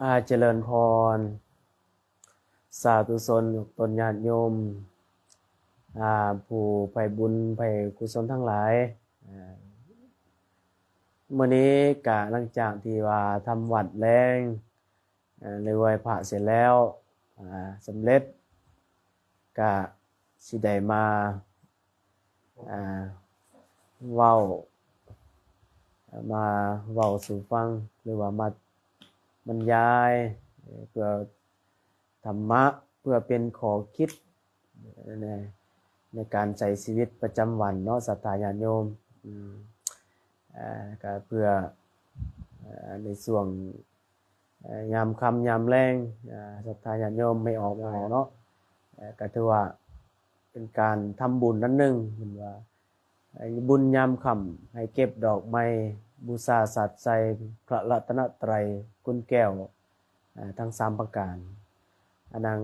ອາ ຈະເລີນພອນ ສາທຸຊົນ ຕົນຍາດໂຍມ ອາ ຜູ້ໃຝ່ບຸນໃຝ່ກຸສົນທັງຫຼາຍ. ອາ ມື້ນີ້ກະຫຼັງຈາກທີ່ວ່າທຳວັດແລງ ອາ ຫຼືໄຫວ້ພະເສັດແລ້ວ ອາ ສຳເລັດ ກະຊິໄດ້ມາ ອາ ເວົ້າ ມາເວົ້າສູ່ຟັງ ຫຼືວ່າມາບັນຍາຍເພື່ອທຳມະ ເພື່ອເປັນຂໍ້ຄິດໃນ ໃນການໃຊ້ຊີວິດປະຈຳວັນເນາະ ສັດທາຍາດໂຍມ. ອາ ກະເພື່ອ ອາ ໃນຊ່ວງ ເອີ ຍາມຄ່ຳຍາມແລງ ເອີ ສັດທາຍາດໂຍມ ແມ່ອອກ ແມ່ອອກເນາະ ເອີ ກໍຖືວ່າເປັນການທຳບຸນອັນໜຶ່ງ ເພິ່ນວ່າ ເອີ ບຸນຍາມຄ່ຳ ໃຫ້ເກັບດອກໄມ້ ບູຊາສັດໃສ່ພະລັດຕະນະໄຕ ຄຸນແກ້ວ ເອີ ທັງສາມປະການ. ອັນນັ້ນ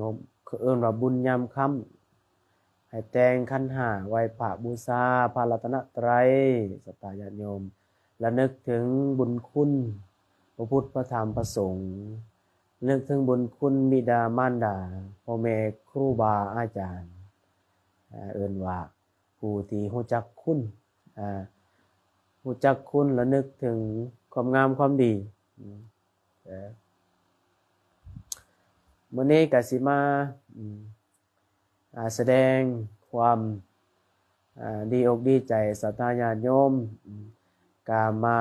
ເອີ້ນວ່າບຸນຍາມຄ່ຳ ໃຫ້ແຕ່ງຂັນຫ້າ ໄຫວ້ພະ ບູຊາພະລັດຕະນະໄຕ ສັດທາຍາດໂຍມ ລະນຶກເຖິງບຸນຄຸນພະພຸດ ພະທຳ ພະສົງ, ລະນຶກເຖິງບຸນຄຸນບິດາມານດາ, ພໍ່ແມ່ ຄູບາອາຈານ, ເອີ້ນວ່າຜູ້ທີ່ຮູ້ຈັກຄຸນ, ຮູ້ຈັກຄຸນ ລະນຶກເຖິງຄວາມງາມຄວາມດີ. ເອີ ມື້ນີ້ກະຊິມາ ອາ ສະແດງຄວາມ ອາ ດີອົກດີໃຈ ສັດທາຍາດໂຍມ ກະມາ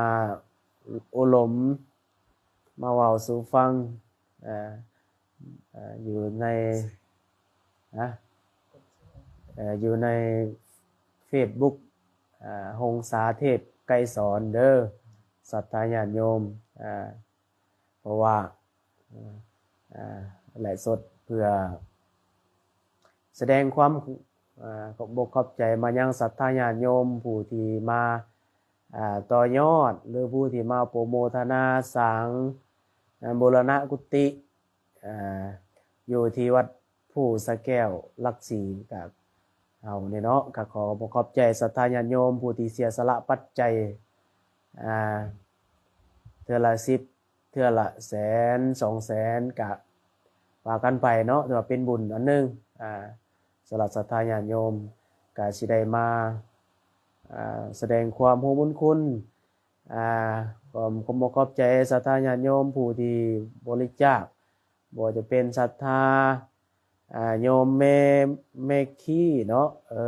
ໂອ້ລົມ ມາເວົ້າສູ່ຟັງ ອາ ອາ ຢູ່ໃນ ນະ ເອີ ຢູ່ໃນເຟສບຸກ ອາ ຫົງສາເທບໄກສອນເດີ ສັດທາຍາດໂຍມ ອາ ເພາະວ່າ ອາ ໄລຟ໌ສົດເພື່ອສະແດງຄວາມ ອາ ຂອບອົກຂອບໃຈມາຍັງສັດທາຍາດໂຍມ ຜູ້ທີ່ມາ ອາ ຕໍ່ຍອດ ຫຼືຜູ້ທີ່ມາໂປຣໂມທະນາສ້າງ ອາ ບູລະນະກຸຕິ ອາ ຢູ່ທີ່ວັດພູສະແກ້ວ ຫຼັກສີ່ ກະເຮົານີ້ເນາະ ກະຂໍຂອບອົກຂອບໃຈສັດທາຍາດໂຍມ ຜູ້ທີ່ເສຍສະຫຼະປັດໄຈ ອາ ເທື່ອລະສິບ ເທື່ອລະແສນ ສອງແສນ ກະວ່າກັນໄປເນາະ ຖືວ່າເປັນບຸນອັນໜຶ່ງ ອາ ສຳລັບສັດທາຍາດໂຍມ ກະຊິໄດ້ມາ ອາ ສະແດງຄວາມຮູ້ບຸນຄຸນ ອາ ຂອບອົກຂອບໃຈສັດທາຍາດໂຍມ ຜູ້ທີ່ບໍລິຈາກ ບໍ່ວ່າຈະເປັນສັດທາ ອາ ໂຍມແມ່ ແມ່ຄີເນາະ ເອີ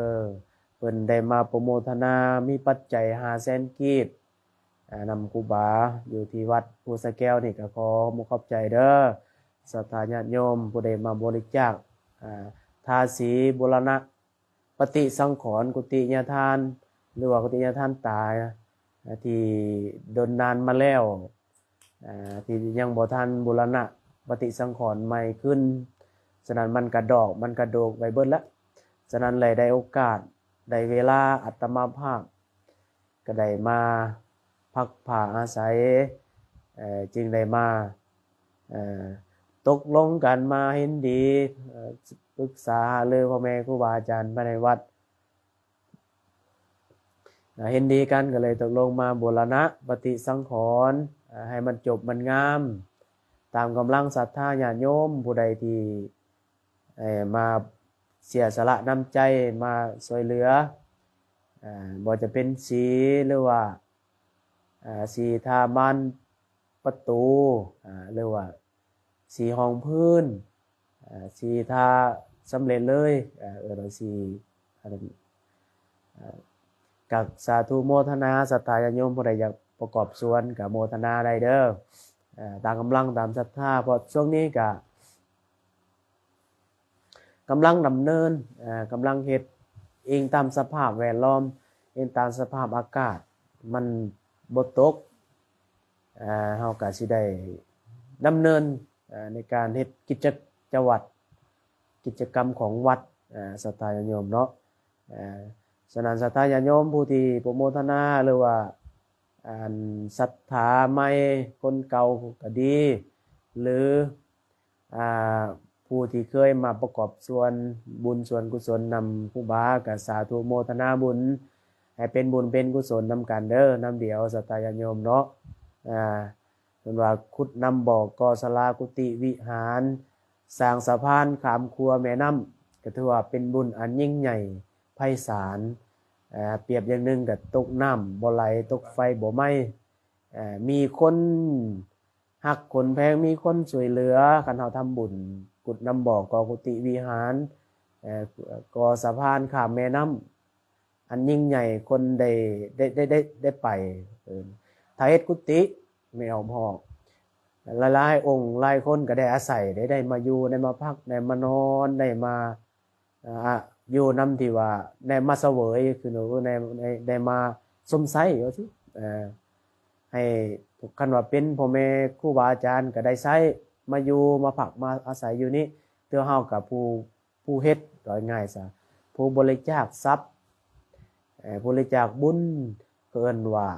ເພິ່ນໄດ້ມາໂປຣໂມທະນາ ມີປັດໄຈຫ້າແສນກີບ ອາ ນຳຄູບາຢູ່ທີ່ວັດພູສະແກ້ວນີ້ ກະຂໍຂອບອົກຂອບໃຈເດີ ສັດທາຍາດໂຍມ ຜູ້ໃດມາບໍລິຈາກ ອາ ທາສີບູລະນະ ປະຕິສັງຂອນກຸຕິຍະຖານ ຫຼືວ່າກຸຕິຍະຖານຕາ ທີ່ດົນນານມາແລ້ວ ອາ ທີ່ຍັງບໍ່ທັນບູລະນະປະຕິສັງຂອນໃໝ່ຂຶ້ນ. ສະນັ້ນມັນກະດອກ ມັນກະໂດກໄປເບິດລະ. ສະນັ້ນແລະ ໄດ້ໂອກາດ ໄດ້ເວລາ ອາດຕະມາພາບ ກໍໄດ້ມາພັກພາອາໄສ ເອີ ຈຶ່ງໄດ້ມາ ເອີ ຕົກລົງກັນ ມາເຫັນດີ ເອີ ປຶກສາຫາລືພໍ່ແມ່ຄູບາອາຈານພາຍໃນວັດ ເຫັນດີກັນ ກໍເລີຍຕົກລົງມາບູລະນະປະຕິສັງຂອນ ໃຫ້ມັນຈົບມັນງາມ ຕາມກຳລັງສັດທາຍາດໂຍມຜູ້ໃດທີ່ ເອີ ມາເສຍສະຫຼະນ້ຳໃຈ ມາຊ່ວຍເຫຼືອ ເອີ ບໍ່ວ່າຈະເປັນສີ ຫຼືວ່າ ເອີ ສີທາບານປະຕູ ເອີ ຫຼືວ່າສີຮອງພື້ນ ເອີ ສີທາສຳເລັດເລີຍ ເອີ ເອີ້ນວ່າສີ ອັນນັ້ນ ເອີ ກະສາທຸໂມທະນາ ສັດທາຍາດໂຍມຜູ້ໃດຢາກປະກອບສ່ວນກະໂມທະນາໄດ້ເດີ ເອີ ຕາມກຳລັງຕາມສັດທາ ເພາະຊ່ວງນີ້ກະ ກຳລັງດຳເນີນ ເອີ ກຳລັງເຮັດອີງຕາມສະພາບແວດລ້ອມ ອີງຕາມສະພາບອາກາດ ມັນບໍ່ຕົກ ເຮົາກະຊິໄດ້ດຳເນີນ ເອີ ໃນການເຮັດກິດຈະ ຈະວັດ ກິດຈະກຳຂອງວັດ ເອີ ສັດທາຍາດໂຍມເນາະ ເອີ ສະນັ້ນ ສັດທາຍາດໂຍມຜູ້ທີ່ປະໂມທະນາ ຫຼືວ່າ ອັນ ສັດທາໃໝ່ ຄົນເກົ່າກໍດີ ຫຼື ອ່າ ເ ຜູ້ທີ່ເຄີຍມາປະກອບສ່ວນບຸນສ່ວນກຸສົນນຳຄູບາ ກໍສາທຸໂມທະນາບຸນ ໃຫ້ເປັນບຸນເປັນກຸສົນນຳກັນເດີ ນຳດຽວສັດທາຍາດໂຍມເນາະ. ອ່າ ເພິ່ນວ່າຂຸດນຳບໍ່ ກໍ່ສາລາ ກຸຕິວິຫານ ສ້າງສະພານຂ້າມຂົວແມ່ນ້ຳ ກໍຖືວ່າເປັນບຸນອັນຍິ່ງໃຫຍ່ໄພສານ. ອ່າ ປຽບຢ່າງໜຶ່ງກໍຕົກນ້ຳບໍ່ໄຫຼ ຕົກໄຟບໍ່ໄໝ້. ເອີ ມີຄົນຮັກຄົນແພງ ມີຄົນຊ່ວຍເຫຼືອ. ຄັນເຮົາທຳບຸນຂຸດນຳບໍ່ ກໍ່ກຸຕິວິຫານ ເອີ ກໍ່ສະພານຂ້າມແມ່ນ້ຳ ອັນຍິ່ງໃຫຍ່ ຄົນໄດ້ ໄດ້ ໄດ້ ໄດ້ ໄດ້ໄປ. ເອີ ຖ້າເຮັດກຸຕິ ແມ່ອອກ ຫຼາຍໆອົງຫຼາຍຄົນກໍໄດ້ອາໄສ ໄດ້ ໄດ້ມາຢູ່ ໄດ້ມາພັກ ໄດ້ມານອນ ໄດ້ມາ ອ່າ ຢູ່ນຳທີ່ວ່າໄດ້ມາສະເຫວີຍ ຄື ໄດ້ ໄດ້ ໄດ້ມາຊົມໃຊ້ວ່າຊີ້ ເອີ ໃຫ້ ຄັນວ່າເປັນພໍ່ແມ່ຄູບາອາຈານກໍໄດ້ໃຊ້ ມາຢູ່ມາພັກມາອາໄສຢູ່ນີ້. ແຕ່ເຮົາກໍຜູ້ ຜູ້ເຮັດ ເວົ້າງ່າຍຊະ ຜູ້ບໍລິຈາກຊັບ ເອີ ບໍລິຈາກບຸນ ກໍເອີ້ນວ່າ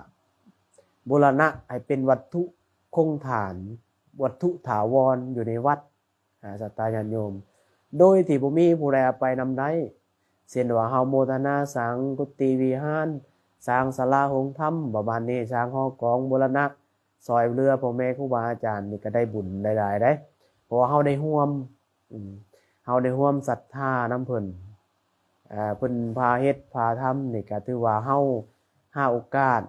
ບູລະນະໃຫ້ເປັນວັດຖຸຄົງຖານ ວັດຖຸຖາວອນຢູ່ໃນວັດ ອ່າ ສັດທາຍາດໂຍມ ໂດຍທີ່ບໍ່ມີຜູ້ໃດເອົາໄປນຳໄດ້. ເຊັ່ນວ່າເຮົາໂມທະນາສ້າງກຸຕິວິຫານ ສ້າງສາລາໂຮງທຳ ປະມານນີ້ ສ້າງຫໍກອງບູລະນະ ຊ່ອຍເຫຼືອພໍ່ແມ່ຄູບາອາຈານ ນີ້ກໍໄດ້ບຸນຫຼາຍໆເດ້ ເພາະວ່າເຮົາໄດ້ຮ່ວມ ອືມ ເຮົາໄດ້ຮ່ວມສັດທານຳເພິ່ນ ເອີ ເພິ່ນພາເຮັດພາທຳ ນີ້ກໍຖືວ່າເຮົາຫາໂອກາດ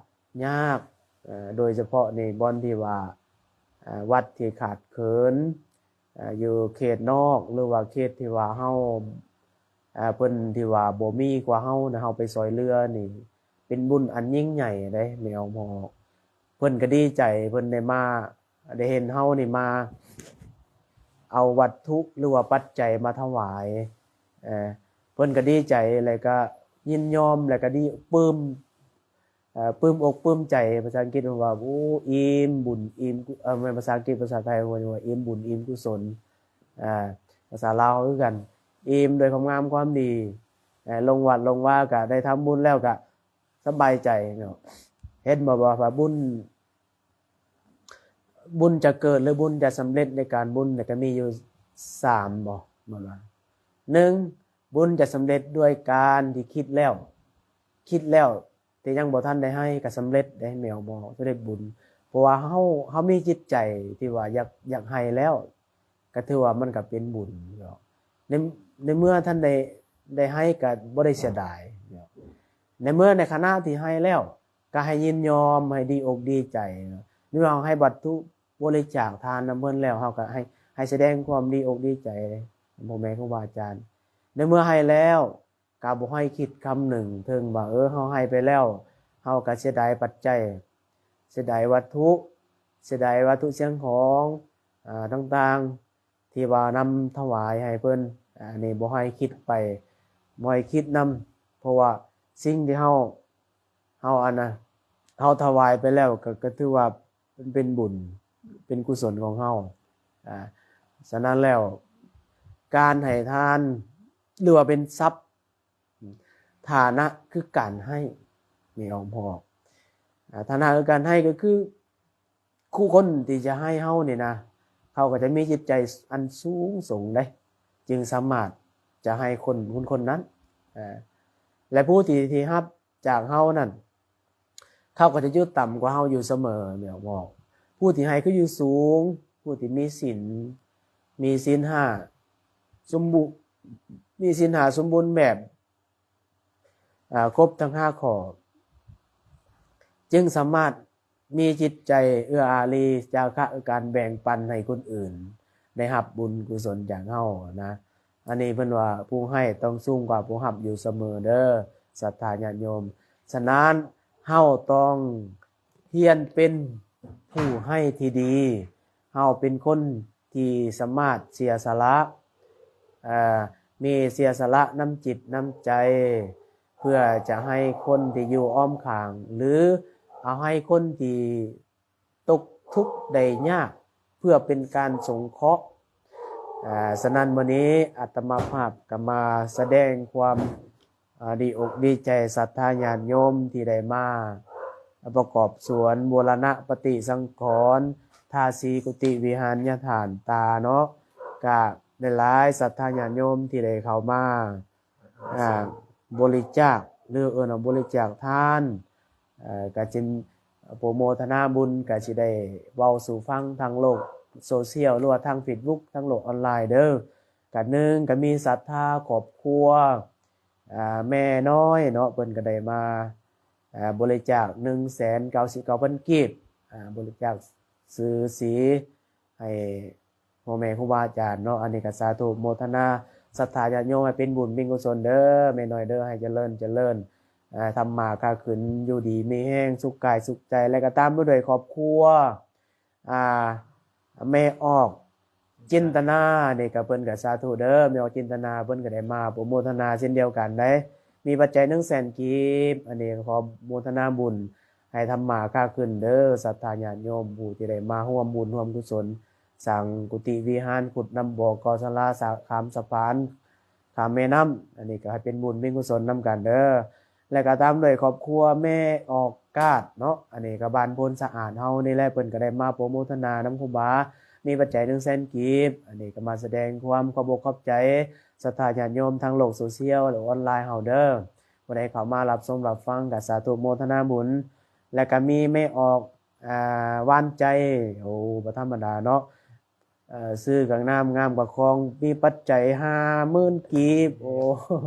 ຍາກ ເອີ ໂດຍສະເພາະໃນບ່ອນທີ່ວ່າ ເອີ ວັດທີ່ຂາດເຂີນ ເອີ ຢູ່ເຂດນອກ ຫຼືວ່າເຂດທີ່ວ່າເຮົາ ເອີ ເພິ່ນທີ່ວ່າບໍ່ມີກວ່າເຮົານະ ເຮົາໄປຊ່ອຍເຫຼືອນີ້ ເປັນບຸນອັນຍິ່ງໃຫຍ່ເດ້ ແມ່ອອກ. ເພິ່ນກໍດີໃຈ ເພິ່ນໄດ້ມາ ໄດ້ເຫັນເຮົານີ້ມາເອົາວັດຖຸ ຫຼືວ່າປັດໄຈມາຖວາຍ ເອີ ເພິ່ນກໍດີໃຈ ແລ້ວກໍຍິນຍອມ ແລ້ວກໍດີ ປຶ້ມ ເອີ ປຶ້ມອົກປຶ້ມໃຈ. ພາສາອັງກິດເພິ່ນວ່າ ໂອ້ ອີ່ມບຸນອີ່ມ ເອີ ແມ່ນພາສາອັງກິດ ພາສາໄທເພິ່ນວ່າ ອີ່ມບຸນອີ່ມກຸສົນ. ອ່າ ພາສາລາວຄືກັນ ອີ່ມດ້ວຍຄວາມງາມຄວາມດີ. ເອີ ລົງວັດລົງວາກໍໄດ້ທຳບຸນແລ້ວກໍສະບາຍໃຈເນາະ. ເຫັນບໍ່ວ່າບຸນ ບຸນຈະເກີດ ຫຼື ບຸນຈະສຳເລັດໃນການບຸນ ກໍມີຢູ່ສາມ ບໍ່ ແມ່ນວ່າ ໜຶ່ງ ບຸນຈະສຳເລັດດ້ວຍການທີ່ຄິດແລ້ວ ຄິດແລ້ວ ແຕ່ຍັງບໍ່ທັນໄດ້ໃຫ້ກໍສຳເລັດເດ້ ແມ່ອອກ ສຳເລັດບຸນ. ເພາະວ່າເຮົາ ເຮົາມີຈິດໃຈທີ່ວ່າຢາກ ຢາກໃຫ້ແລ້ວ ກໍຖືວ່າມັນກໍເປັນບຸນເນາະ. ໃນ ໃນເມື່ອທ່ານໄດ້ ໄດ້ໃຫ້ກໍບໍ່ໄດ້ເສຍດາຍເນາະ. ໃນເມື່ອ ໃນຂະນະທີ່ໃຫ້ແລ້ວ ກໍໃຫ້ຍິນຍອມ ໃຫ້ດີອົກດີໃຈເນາະ. ເມື່ອເຮົາໃຫ້ວັດຖຸບໍລິຈາກທານນຳເພິ່ນແລ້ວ ເຮົາກໍໃຫ້ ໃຫ້ສະແດງຄວາມດີອົກດີໃຈ ພໍ່ແມ່ຄູບາອາຈານ. ໃນເມື່ອໃຫ້ແລ້ວ ກໍບໍ່ໃຫ້ຄິດຄຳໜຶ່ງເຖິງວ່າ ເອີ ເຮົາໃຫ້ໄປແລ້ວ ເຮົາກໍເສຍດາຍປັດໄຈ ເສຍດາຍວັດຖຸ ເສຍດາຍວັດຖຸສິ່ງຂອງ ອ່າ ຕ່າງໆ ທີ່ວ່ານຳຖວາຍໃຫ້ເພິ່ນ. ອັນນີ້ບໍ່ໃຫ້ຄິດໄປ ບໍ່ໃຫ້ຄິດນຳ ເພາະວ່າສິ່ງທີ່ເຮົາ ເຮົາ ອັນນະ ເຮົາຖວາຍໄປແລ້ວ ກໍ ກໍຖືວ່າເປັນ ເປັນບຸນ ເປັນກຸສົນຂອງເຮົາ. ອ່າ ສະນັ້ນແລ້ວ ການໃຫ້ທານ ຫຼືວ່າເປັນຊັບ ຖານະຄືການໃຫ້ ແມ່ອອກ ອອກ ອ່າ ຖານະຄືການໃຫ້ ກໍຄືຜູ້ຄົນທີ່ຈະໃຫ້ເຮົານີ້ນະ ເຂົາກໍຈະມີຈິດໃຈອັນສູງສົ່ງເດ້ ຈຶ່ງສາມາດຈະໃຫ້ຄົນ ຄົນ ຄົນນັ້ນ. ອ່າ ແລະ ຜູ້ທີ່ ທີ່ຮັບຈາກເຮົານັ້ນ ເຂົາກໍຈະຢູ່ຕ່ຳກວ່າເຮົາຢູ່ສະເໝີ ແມ່ອອກ. ຜູ້ທີ່ໃຫ້ຄືຢູ່ສູງ ຜູ້ທີ່ມີສິນ ມີສິນຫ້າສົມບູ ມີສິນຫ້າສົມບູນແບບ ອ່າ ຄົບທັງຫ້າຂໍ້ ຈຶ່ງສາມາດມີຈິດໃຈເອື້ອອາຣີ ຈາຄະ ຄືການແບ່ງປັນໃຫ້ຄົນອື່ນໄດ້ຮັບບຸນກຸສົນຈາກເຮົານະ. ອັນນີ້ເພິ່ນວ່າ ຜູ້ໃຫ້ຕ້ອງສູງກວ່າຜູ້ຮັບຢູ່ສະເໝີເດີ ສັດທາຍາດໂຍມ. ສະນັ້ນ ເຮົາຕ້ອງຮຽນເປັນຜູ້ໃຫ້ທີ່ດີ ເຮົາເປັນຄົນທີ່ສາມາດເສຍສະຫຼະ ເອີ ມີເສຍສະຫຼະນ້ຳຈິດນ້ຳໃຈ ເພື່ອຈະໃຫ້ຄົນທີ່ຢູ່ອ້ອມຂ້າງ ຫຼື ເອົາໃຫ້ຄົນທີ່ ຕົກທຸກໄດ້ຍາກ ເພື່ອເປັນການສົງເຄາະ. ອາ ສະນັ້ນ ມື້ນີ້ອາດຕະມາພາບກໍມາສະແດງຄວາມ ອາ ດີອົກດີໃຈສັດທາຍາດໂຍມທີ່ໄດ້ມາປະກອບສວນບູລະນະປະຕິສັງຂອນ ທາສີກຸຕິວິຫານຍະຖານຕາເນາະ. ກະ ຫຼາຍໆສັດທາຍາດໂຍມທີ່ໄດ້ເຂົ້າມາ ອ່າ ບໍລິຈາກ ຫຼືເອີ້ນວ່າບໍລິຈາກທານ ເອີ ກະຊິໂປຣໂມທະນາບຸນ ກະຊິໄດ້ເວົ້າສູ່ຟັງທາງໂລກໂຊຊຽວ ຫຼືວ່າທາງເຟສບຸກ ທາງໂລກອອນລາຍເດີ. ກະໜຶ່ງ ກະມີສັດທາຄອບຄົວ ອ່າ ແມ່ນ້ອຍເນາະ ເພິ່ນກະໄດ້ມາ ອ່າ ບໍລິຈາກໜຶ່ງແສນເກົ້າສິບເກົ້າພັນກີບ ອ່າ ບໍລິຈາກຊື່ສີໃຫ້ ພໍ່ແມ່ຄູບາອາຈານເນາະ. ອັນນີ້ກໍສາທຸໂມທະນາສັດທາຍາດໂຍມໃຫ້ເປັນບຸນເປັນກຸສົນເດີ ແມ່ນ້ອຍເດີ ໃຫ້ຈະເລີນຈະເລີນ ອ່າ ທຳມາຄ້າຂຶ້ນ ຢູ່ດີມີແຮງ ສຸກກາຍສຸກໃຈ ແລະກໍຕາມດ້ວຍຄອບຄົວ ອ່າ ແມ່ອອກຈິນຕະນາ ນີ້ກໍເພິ່ນກໍສາທຸເດີ ແມ່ອອກຈິນຕະນາ ເພິ່ນກໍໄດ້ມາໂປຣໂມທະນາເຊັ່ນດຽວກັນໄດ໋ ມີປັດໄຈໜຶ່ງແສນກີບ ອັນນີ້ກໍຂໍໂມທະນາບຸນ ໃຫ້ທຳມາຄ້າຂຶ້ນເດີ ສັດທາຍາດໂຍມຜູ້ທີ່ໄດ້ມາຮ່ວມບຸນຮ່ວມກຸສົນ ສ້າງກຸຕິວິຫານ ຂຸດນ້ຳບໍ່ ກໍ່ສາລາ ສະ ຂ້າມສະພານ ຂ້າມແມ່ນ້ຳ ອັນນີ້ກໍໃຫ້ເປັນບຸນເປັນກຸສົນນຳກັນເດີ ແລະກໍຕາມດ້ວຍຄອບຄົວແມ່ອອກກາດເນາະ ອັນນີ້ກໍບ້ານໂພນສະອາດເຮົານີ້ແຫຼະ ເພິ່ນກໍໄດ້ມາໂປຣໂມທະນານຳຄູບາ ມີປັດໄຈໜຶ່ງແສນກີບ ອັນນີ້ກໍມາສະແດງຄວາມຂອບອົກຂອບໃຈສັດທາຍາດໂຍມທາງໂລກໂຊຊຽວ ແລະອອນລາຍເຮົາເດີ ຜູ້ໃດເຂົ້າມາຮັບຊົມຮັບຟັງກໍສາທຸໂມທະນາບຸນ ແລະກໍມີແມ່ອອກ ອ່າ ຫວານໃຈ ໂອ້ ບໍ່ທຳມະດາເນາະ ເອີ ຊື່ກໍງາມ ງາມກວ່າຂອງ ມີປັດໄຈຫ້າໝື່ນກີບ ໂອ້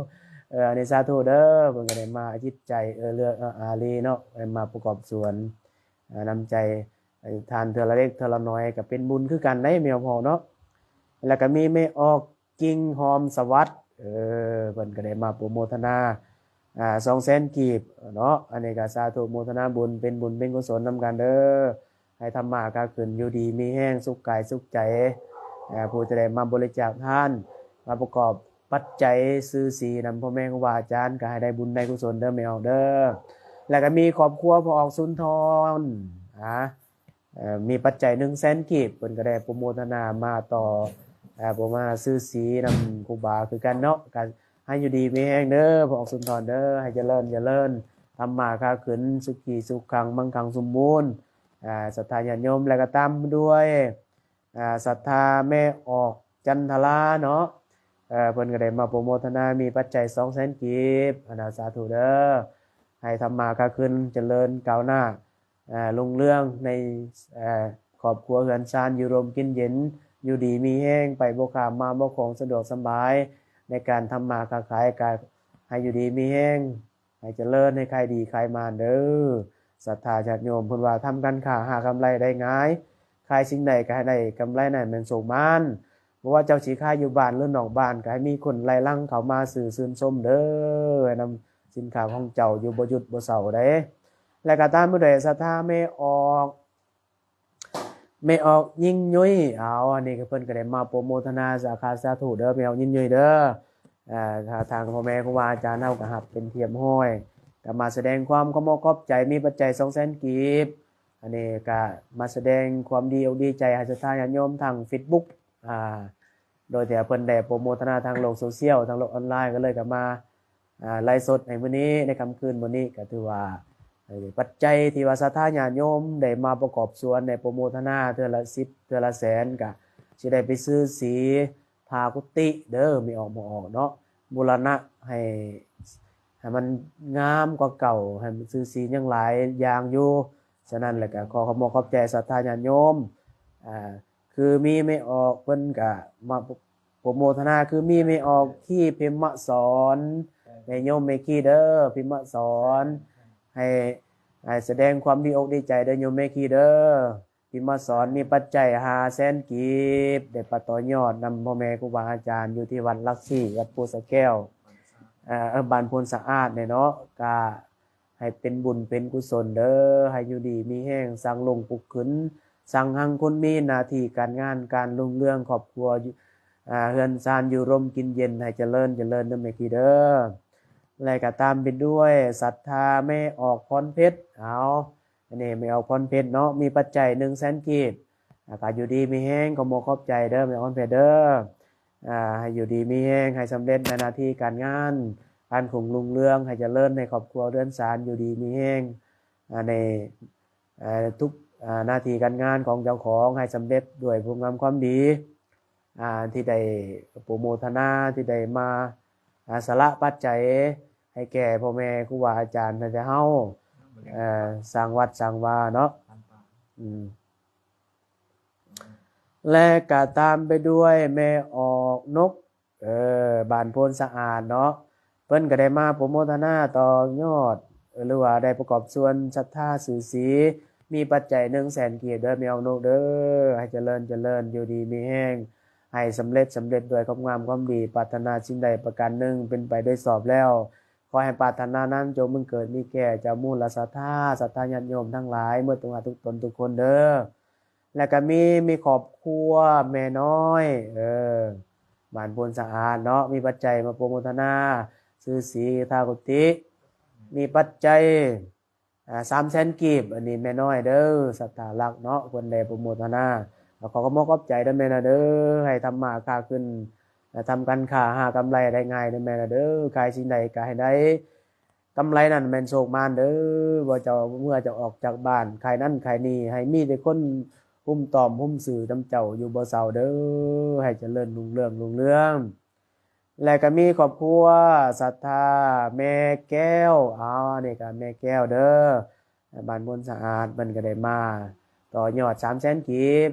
ເອີ ອັນນີ້ສາທຸເດີ ເພິ່ນກໍໄດ້ມາຈິດໃຈເອື້ອເອື້ອອາລີເນາະ ໄດ້ມາປະກອບສ່ວນ ເອີ ນ້ຳໃຈ ເອີ ທານເທື່ອລະເລັກເທື່ອລະໜ້ອຍ ກໍເປັນບຸນຄືກັນໄດ໋ ແມ່ອອກເນາະ ແລ້ວກໍມີແມ່ອອກ ກິ່ງຫອມສະຫວັດ ເອີ ເພິ່ນກໍໄດ້ມາໂປຣໂມທະນາ ອ່າ ສອງແສນກີບເນາະ ອັນນີ້ກໍສາທຸໂມທະນາບຸນ ເປັນບຸນເປັນກຸສົນນຳກັນເດີ ໃຫ້ທຳມາຄ້າຂຶ້ນ ຢູ່ດີມີແຮງ ສຸກກາຍສຸກໃຈ ເອີ ຜູ້ທີ່ໄດ້ມາບໍລິຈາກທານ ມາປະກອບປັດໄຈຊື່ສີນຳພໍ່ແມ່ຄູບາອາຈານ ກໍໃຫ້ໄດ້ບຸນໄດ້ກຸສົນເດີແມ່ອອກເດີ ແລ້ວກໍມີຄອບຄົວພໍ່ອອກສຸນທອນ ອ່າ ເອີ ມີປັດໄຈໜຶ່ງແສນກີບ ເພິ່ນກໍໄດ້ໂປຣໂມທະນາມາຕໍ່ ເອີ ໂປຣໂມທະນາຊື່ສີນຳຄູບາຄືກັນເນາະ ກໍໃຫ້ຢູ່ດີມີແຮງເດີ ພໍ່ອອກສຸນທອນເດີ ໃຫ້ຈະເລີນຈະເລີນ ທຳມາຄ້າຂຶ້ນ ສຸຂີສຸຂັງ ມັງຄັງສົມບູນ ອ່າ ສັດທາຍາດໂຍມ ແລະກໍຕາມດ້ວຍ ອ່າ ສັດທາແມ່ອອກຈັນທະລາເນາະ ເອີ ເພິ່ນກໍໄດ້ມາໂປຣໂມທະນາ ມີປັດໄຈສອງແສນກີບ ອັນນາ ສາທຸເດີ ໃຫ້ທຳມາຄ້າຂຶ້ນ ຈະເລີນກ້າວໜ້າ ອ່າ ຮຸ່ງເຮືອງໃນ ເອີ ຄອບຄົວເຮືອນຊານ ຢູ່ຮົ່ມກິນເຢັນ ຢູ່ດີມີແຮງ ໄປບໍ່ຂ້າມມາບໍ່ຂອງ ສະດວກສະບາຍໃນການທຳມາຄ້າຂາຍ ກະໃຫ້ຢູ່ດີມີແຮງ ໃຫ້ຈະເລີນ ໃຫ້ຂາຍດີຂາຍໝານເດີ ສັດທາຍາດໂຍມ ເພິ່ນວ່າທຳການຄ້າຫາກຳໄລໄດ້ງ່າຍ ຂາຍສິ່ງໃດກໍໃຫ້ໄດ້ກຳໄລນັ້ນແມ່ນໂຊກໝານ ບໍ່ວ່າເຈົ້າຊິຂາຍຢູ່ບ້ານ ຫຼືນອກບ້ານ ກໍໃຫ້ມີຄົນໄລ່ຫຼັງເຂົ້າມາຊື້ຊື່ນຊົມເດີ ໃຫ້ນຳ ສິນຄ້າຂອງເຈົ້າຢູ່ບໍ່ຢຸດບໍ່ເຊົາໃດ ແລະກໍຕາມມາດ້ວຍສັດທາແມ່ອອກ ແມ່ອອກຍິ່ງຍຸ້ຍ ເອົາ ອັນນີ້ກໍເພິ່ນກໍໄດ້ມາໂປຣໂມທະນາສາຂາ ສາທຸເດີ ແມ່ອອກຍິ່ງຍຸ້ຍເດີ ເອີ ທາງພໍ່ແມ່ຄູບາອາຈານເຮົາກໍຮັບເປັນທີ່ຮຽບຮ້ອຍ ກໍມາສະແດງຄວາມຂອບອົກຂອບໃຈ ມີປັດໄຈສອງແສນກີບ ອັນນີ້ກໍມາສະແດງຄວາມດີອົກດີໃຈໃຫ້ສັດທາຍາດໂຍມທາງເຟສບຸກ ອ່າ ໂດຍທີ່ເພິ່ນໄດ້ໂປຣໂມທະນາທາງໂລກໂຊຊຽວ ທາງໂລກອອນລາຍ ກໍເລີຍກໍມາ ອ່າ ໄລຟ໌ສົດໃນມື້ນີ້ ໃນຄ່ຳຄືນມື້ນີ້ ກໍຖືວ່າ ເອີ ປັດໄຈທີ່ວ່າສັດທາຍາດໂຍມໄດ້ມາປະກອບສ່ວນ ໄດ້ໂປຣໂມທະນາເທື່ອລະສິບ ເທື່ອລະແສນ ກໍຊິໄດ້ໄປຊື້ສີທາກຸຕິເດີ ແມ່ອອກ ແມ່ອອກເນາະ ບູລະນະໃຫ້ ໃຫ້ມັນງາມກວ່າເກົ່າ ໃຫ້ມັນ ຊື້ສີຍັງຫຼາຍຢ່າງຢູ່ ສະນັ້ນແລ້ວກໍຂໍຂອບອົກຂອບໃຈສັດທາຍາດໂຍມ ອ່າ ຄືມີແມ່ອອກເພິ່ນກະມາໂປຣໂມທະນາ ຄືມີແມ່ອອກຄີ ພິມມະສອນ ແມ່ໂຍມແມ່ຄີເດີ ພິມມະສອນ ໃຫ້ ໃຫ້ສະແດງຄວາມດີອົກດີໃຈເດີໂຍມແມ່ຄີເດີ ພິມມະສອນ ມີປັດໄຈຫ້າແສນກີບ ໄດ້ໄປຕໍ່ຍອດນຳພໍ່ແມ່ຄູບາອາຈານຢູ່ທີ່ວັດຫຼັກສີ່ ວັດພູສະແກ້ວ ເອີ ບ້ານໂພນສະອາດນີ້ເນາະ ກະ ໃຫ້ເປັນບຸນເປັນກຸສົນເດີ ໃຫ້ຢູ່ດີມີແຮງ ສ້າງລົງປຸກຂຶ້ນ ສ້າງຮັ່ງຄົນມີ ໜ້າທີ່ການງານການຮຸ່ງເຮືອງ ຄອບຄົວ ເຮືອນຊານຢູ່ຮົ່ມກິນເຢັນ ໃຫ້ຈະເລີນຈະເລີນເດີແມ່ຄີເດີ ແລະກໍຕາມໄປດ້ວຍສັດທາແມ່ອອກພອນເພັດ ເອົາ ອັນນີ້ແມ່ອອກພອນເພັດເນາະ ມີປັດໄຈໜຶ່ງແສນກີບ ອ່າ ກໍຢູ່ດີມີແຮງ ຂອບອົກຂອບໃຈເດີແມ່ອອກພອນເພັດເດີ ອ່າ ໃຫ້ຢູ່ດີມີແຮງ ໃຫ້ສຳເລັດໃນໜ້າທີ່ການງານ ການຮຸ່ງເຮືອງ ໃຫ້ຈະເລີນໃນຄອບຄົວເຮືອນຊານ ຢູ່ດີມີແຮງ ອ່າ ໃນ ເອີ ທຸກ ອ່າ ໜ້າທີ່ການງານຂອງເຈົ້າຂອງ ໃຫ້ສຳເລັດດ້ວຍຄຸນງາມຄວາມດີ ອ່າ ທີ່ໄດ້ໂປໂມທະນາ ທີ່ໄດ້ມາ ອ່າ ສະຫຼະປັດໄຈໃຫ້ແກ່ພໍ່ແມ່ຄູບາອາຈານ ໃຫ້ແກ່ເຮົາ ເອີ ສ້າງວັດສ້າງວາເນາະ ອືມ ແລະກະຕາມໄປດ້ວຍແມ່ອອກນົກ ເອີ ບ້ານໂພນສະອາດເນາະ ເພິ່ນກໍໄດ້ມາໂປໂມທະນາຕໍ່ຍອດ ຫຼືວ່າໄດ້ປະກອບສ່ວນສັດທາຊື່ສີ ມີປັດໄຈໜຶ່ງແສນກີບເດີ ແມ່ອອກນົກເດີ ໃຫ້ຈະເລີນ ຈະເລີນ ຢູ່ດີມີແຮງ ໃຫ້ສຳເລັດ ສຳເລັດດ້ວຍຄວາມງາມຄວາມດີ ປາດຖະໜາສິ່ງໃດປະການໜຶ່ງເປັນໄປໂດຍຊອບແລ້ວ ຂໍໃຫ້ປາດຖະໜານັ້ນຈົ່ງບັງເກີດມີແກ່ເຈົ້າມູລະສັດທາ ສັດທາຍາດໂຍມທັງຫຼາຍ ໝົດທຸກຫາທຸກຕົນທຸກຄົນເດີ. ແລ້ວກໍມີ ມີຄອບຄົວແມ່ນ້ອຍ ເອີ ບ້ານໂພນສະອາດເນາະ ມີປັດໄຈມາໂປໂມທະນາຊື່ສີທາກຸຕິ ມີປັດໄຈ ອ່າ ສາມແສນກີບ ອັນນີ້ແມ່ນ້ອຍເດີ ສັດທາລັກເນາະ ເພິ່ນໄດ້ໂປໂມທະນາ ກໍຂໍຂອບອົກຂອບໃຈເດີແມ່ນະເດີ ໃຫ້ທຳມາຄ້າຂຶ້ນ ທຳການຄ້າຫາກຳໄລໄດ້ງ່າຍເດີແມ່ນະເດີ ຂາຍສິ່ງໃດກໍໃຫ້ໄດ້ ກຳໄລນັ້ນແມ່ນໂຊກມານເດີ ບໍ່ເຈົ້າ ເມື່ອເຈົ້າອອກຈາກບ້ານ ຂາຍນັ້ນຂາຍນີ້ ໃຫ້ມີແຕ່ຄົນຫຸ້ມຕ້ອມຫຸ້ມຊື່ນຳເຈົ້າຢູ່ບໍ່ເຊົາເດີ ໃຫ້ຈະເລີນຮຸ່ງເຮືອງ ຮຸ່ງເຮືອງ ແລະກໍມີຄອບຄົວສັດທາແມ່ແກ້ວ ເອົາ ອັນນີ້ກໍແມ່ແກ້ວເດີ ບ້ານໂພນສະອາດ ເພິ່ນກໍໄດ້ມາຕໍ່ຍອດສາມແສນກີບ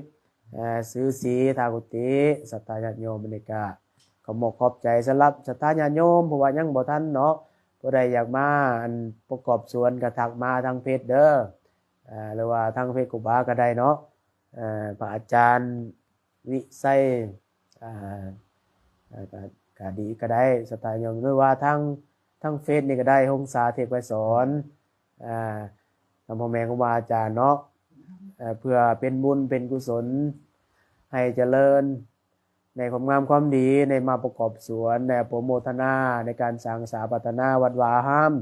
ເອີ ຊື່ສີທາກຸຕິ ສັດທາຍາດໂຍມ ອັນນີ້ກໍ ຂອບອົກຂອບໃຈສຳລັບສັດທາຍາດໂຍມ ຜູ້ວ່າຍັງບໍ່ທັນເນາະ ຜູ້ໃດຢາກມາ ອັນ ປະກອບສ່ວນກໍທັກມາທາງເຟສເດີ ເອີ ຫຼືວ່າທາງເຟສຄູບາກໍໄດ້ເນາະ ເອີ ພະອາຈານວິໄຊ ອ່າ ກໍ ກໍດີກໍໄດ້ ສັດທາຍາດໂຍມ ຫຼືວ່າທາງ ທາງເຟສນີ້ກໍໄດ້ ຫົງສາເທບໄກສອນ ອ່າ ນຳພໍ່ແມ່ຄູບາອາຈານເນາະ ເອີ ເພື່ອເປັນບຸນເປັນກຸສົນ ໃຫ້ຈະເລີນ ໃນຄວາມງາມຄວາມດີ ໄດ້ມາປະກອບສ່ວນ ໄດ້ອະນຸໂມທະນາໃນການສ້າງສາພັດທະນາວັດວາອາຮາມ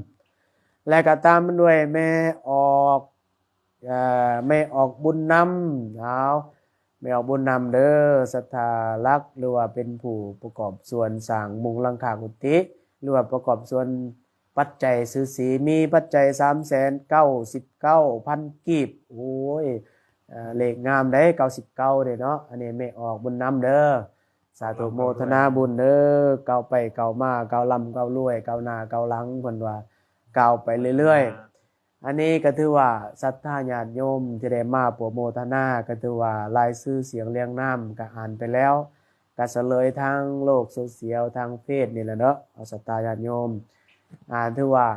ແລະກໍຕາມດ້ວຍແມ່ອອກ ເອີ ແມ່ອອກບຸນນຳ ເອົາ ແມ່ອອກບຸນນຳເດີ ສັດທາຫຼັກ ຫຼືວ່າເປັນຜູ້ປະກອບສ່ວນສ້າງມຸງຫຼັງຄາກຸຕິ ຫຼືວ່າປະກອບສ່ວນ ປັດໄຈຊື່ສີ ມີປັດໄຈສາມແສນເກົ້າສິບເກົ້າພັນກີບ ໂອ້ຍ ເອີ ເລກງາມເດ້ ເກົ້າສິບເກົ້າເດ້ເນາະ ອັນນີ້ແມ່ອອກບຸນນຳເດີ ສາທຸໂມທະນາບຸນເດີ ກ້າວໄປກ້າວມາ ກ້າວລ່ຳກ້າວລວຍ ກ້າວໜ້າກ້າວຫຼັງ ເພິ່ນວ່າກ້າວໄປເລື້ອຍໆ ອັນນີ້ກໍຖືວ່າສັດທາຍາດໂຍມທີ່ໄດ້ມາໂປຣໂມທະນາ ກໍຖືວ່າລາຍຊື່ສຽງລຽງນາມກໍອ່ານໄປແລ້ວ ກະສະເລີຍທາງໂລກໂຊຊຽວ ທາງເຟສນີ້ແຫຼະເນາະ ເອົາສັດທາຍາດໂຍມ ອ່າ ຖືວ່າ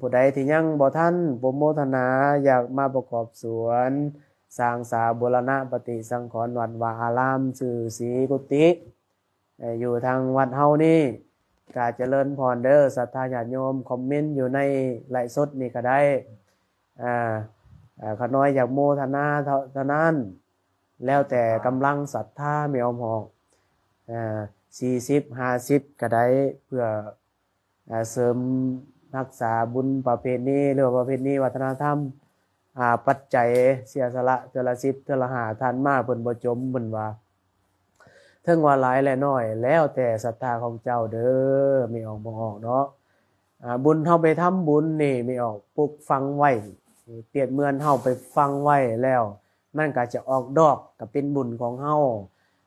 ຜູ້ໃດທີ່ຍັງບໍ່ທັນໂປຣໂມທະນາ ຢາກມາປະກອບສ່ວນສ້າງສາບູລະນະປະຕິສັງຂອນວັດວາອາລາມຊື່ສີກຸຕິ ເອີ ຢູ່ທາງວັດເຮົານີ້ ກະຈະເລີນພອນເດີ ສັດທາຍາດໂຍມ ຄອມເມັນຢູ່ໃນໄລຟ໌ສົດນີ້ກະໄດ້ ອ່າ ອ່າ ຂ້ານ້ອຍຢາກໂມທະນາເທົ່າ ເທົ່ານັ້ນ ແລ້ວແຕ່ກຳລັງສັດທາແມ່ອອມຮອກ ອ່າ ສີ່ສິບ ຫ້າສິບກະໄດ້ ເພື່ອ ອ່າ ເສີມຮັກສາບຸນປະເພນີ ຫຼືວ່າປະເພນີວັດທະນະທຳ ອ່າ ປັດໄຈເສຍສະຫຼະເທື່ອລະສິບ ເທື່ອລະຫ້າ ທ່ານມາເພິ່ນບໍ່ຈົ່ມ ເພິ່ນວ່າ ເຖິງວ່າຫຼາຍແລະໜ້ອຍ ແລ້ວແຕ່ສັດທາຂອງເຈົ້າເດີ ແມ່ອອກບໍ່ອອກເນາະ ອ່າ ບຸນເຮົາໄປທຳບຸນນີ້ ແມ່ອອກປຸກຝັງໄວ້ ປຽບເໝືອນເຮົາໄປຝັງໄວ້ແລ້ວ ມັນກໍຈະອອກດອກ ກໍເປັນບຸນຂອງເຮົາ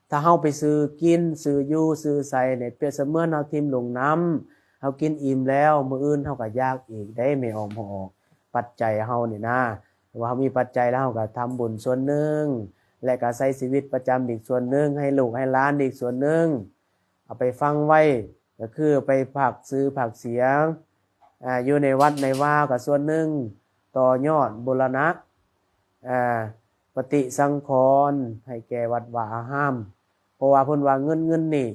ຖ້າເຮົາໄປຊື້ກິນ ຊື້ຢູ່ ຊື້ໃສ່ນີ້ ປຽບສະເໝືອນເຮົາຖິ້ມລົງນ້ຳ ເຮົາກິນອີ່ມແລ້ວ ມື້ອື່ນເຮົາກໍຢາກອີກເດ້ ແມ່ອອກບໍ່ອອກ ປັດໄຈເຮົານີ້ນະ ວ່າເຮົາມີປັດໄຈແລ້ວ ເຮົາກໍທຳບຸນສ່ວນໜຶ່ງ ແລະກໍໃຊ້ຊີວິດປະຈຳອີກສ່ວນໜຶ່ງ ໃຫ້ລູກໃຫ້ຫຼານອີກສ່ວນໜຶ່ງ ເອົາໄປຝັງໄວ້ ກໍຄືໄປພາກຊື່ພາກສຽງ ອ່າ ຢູ່ໃນວັດໃນວາກໍສ່ວນໜຶ່ງ ຕໍ່ຍອດບູລະນະ ອ່າ ປະຕິສັງຂອນໃຫ້ແກ່ວັດວາອາຮາມ ເພາະວ່າເພິ່ນວ່າເງິນ ເງິນນີ້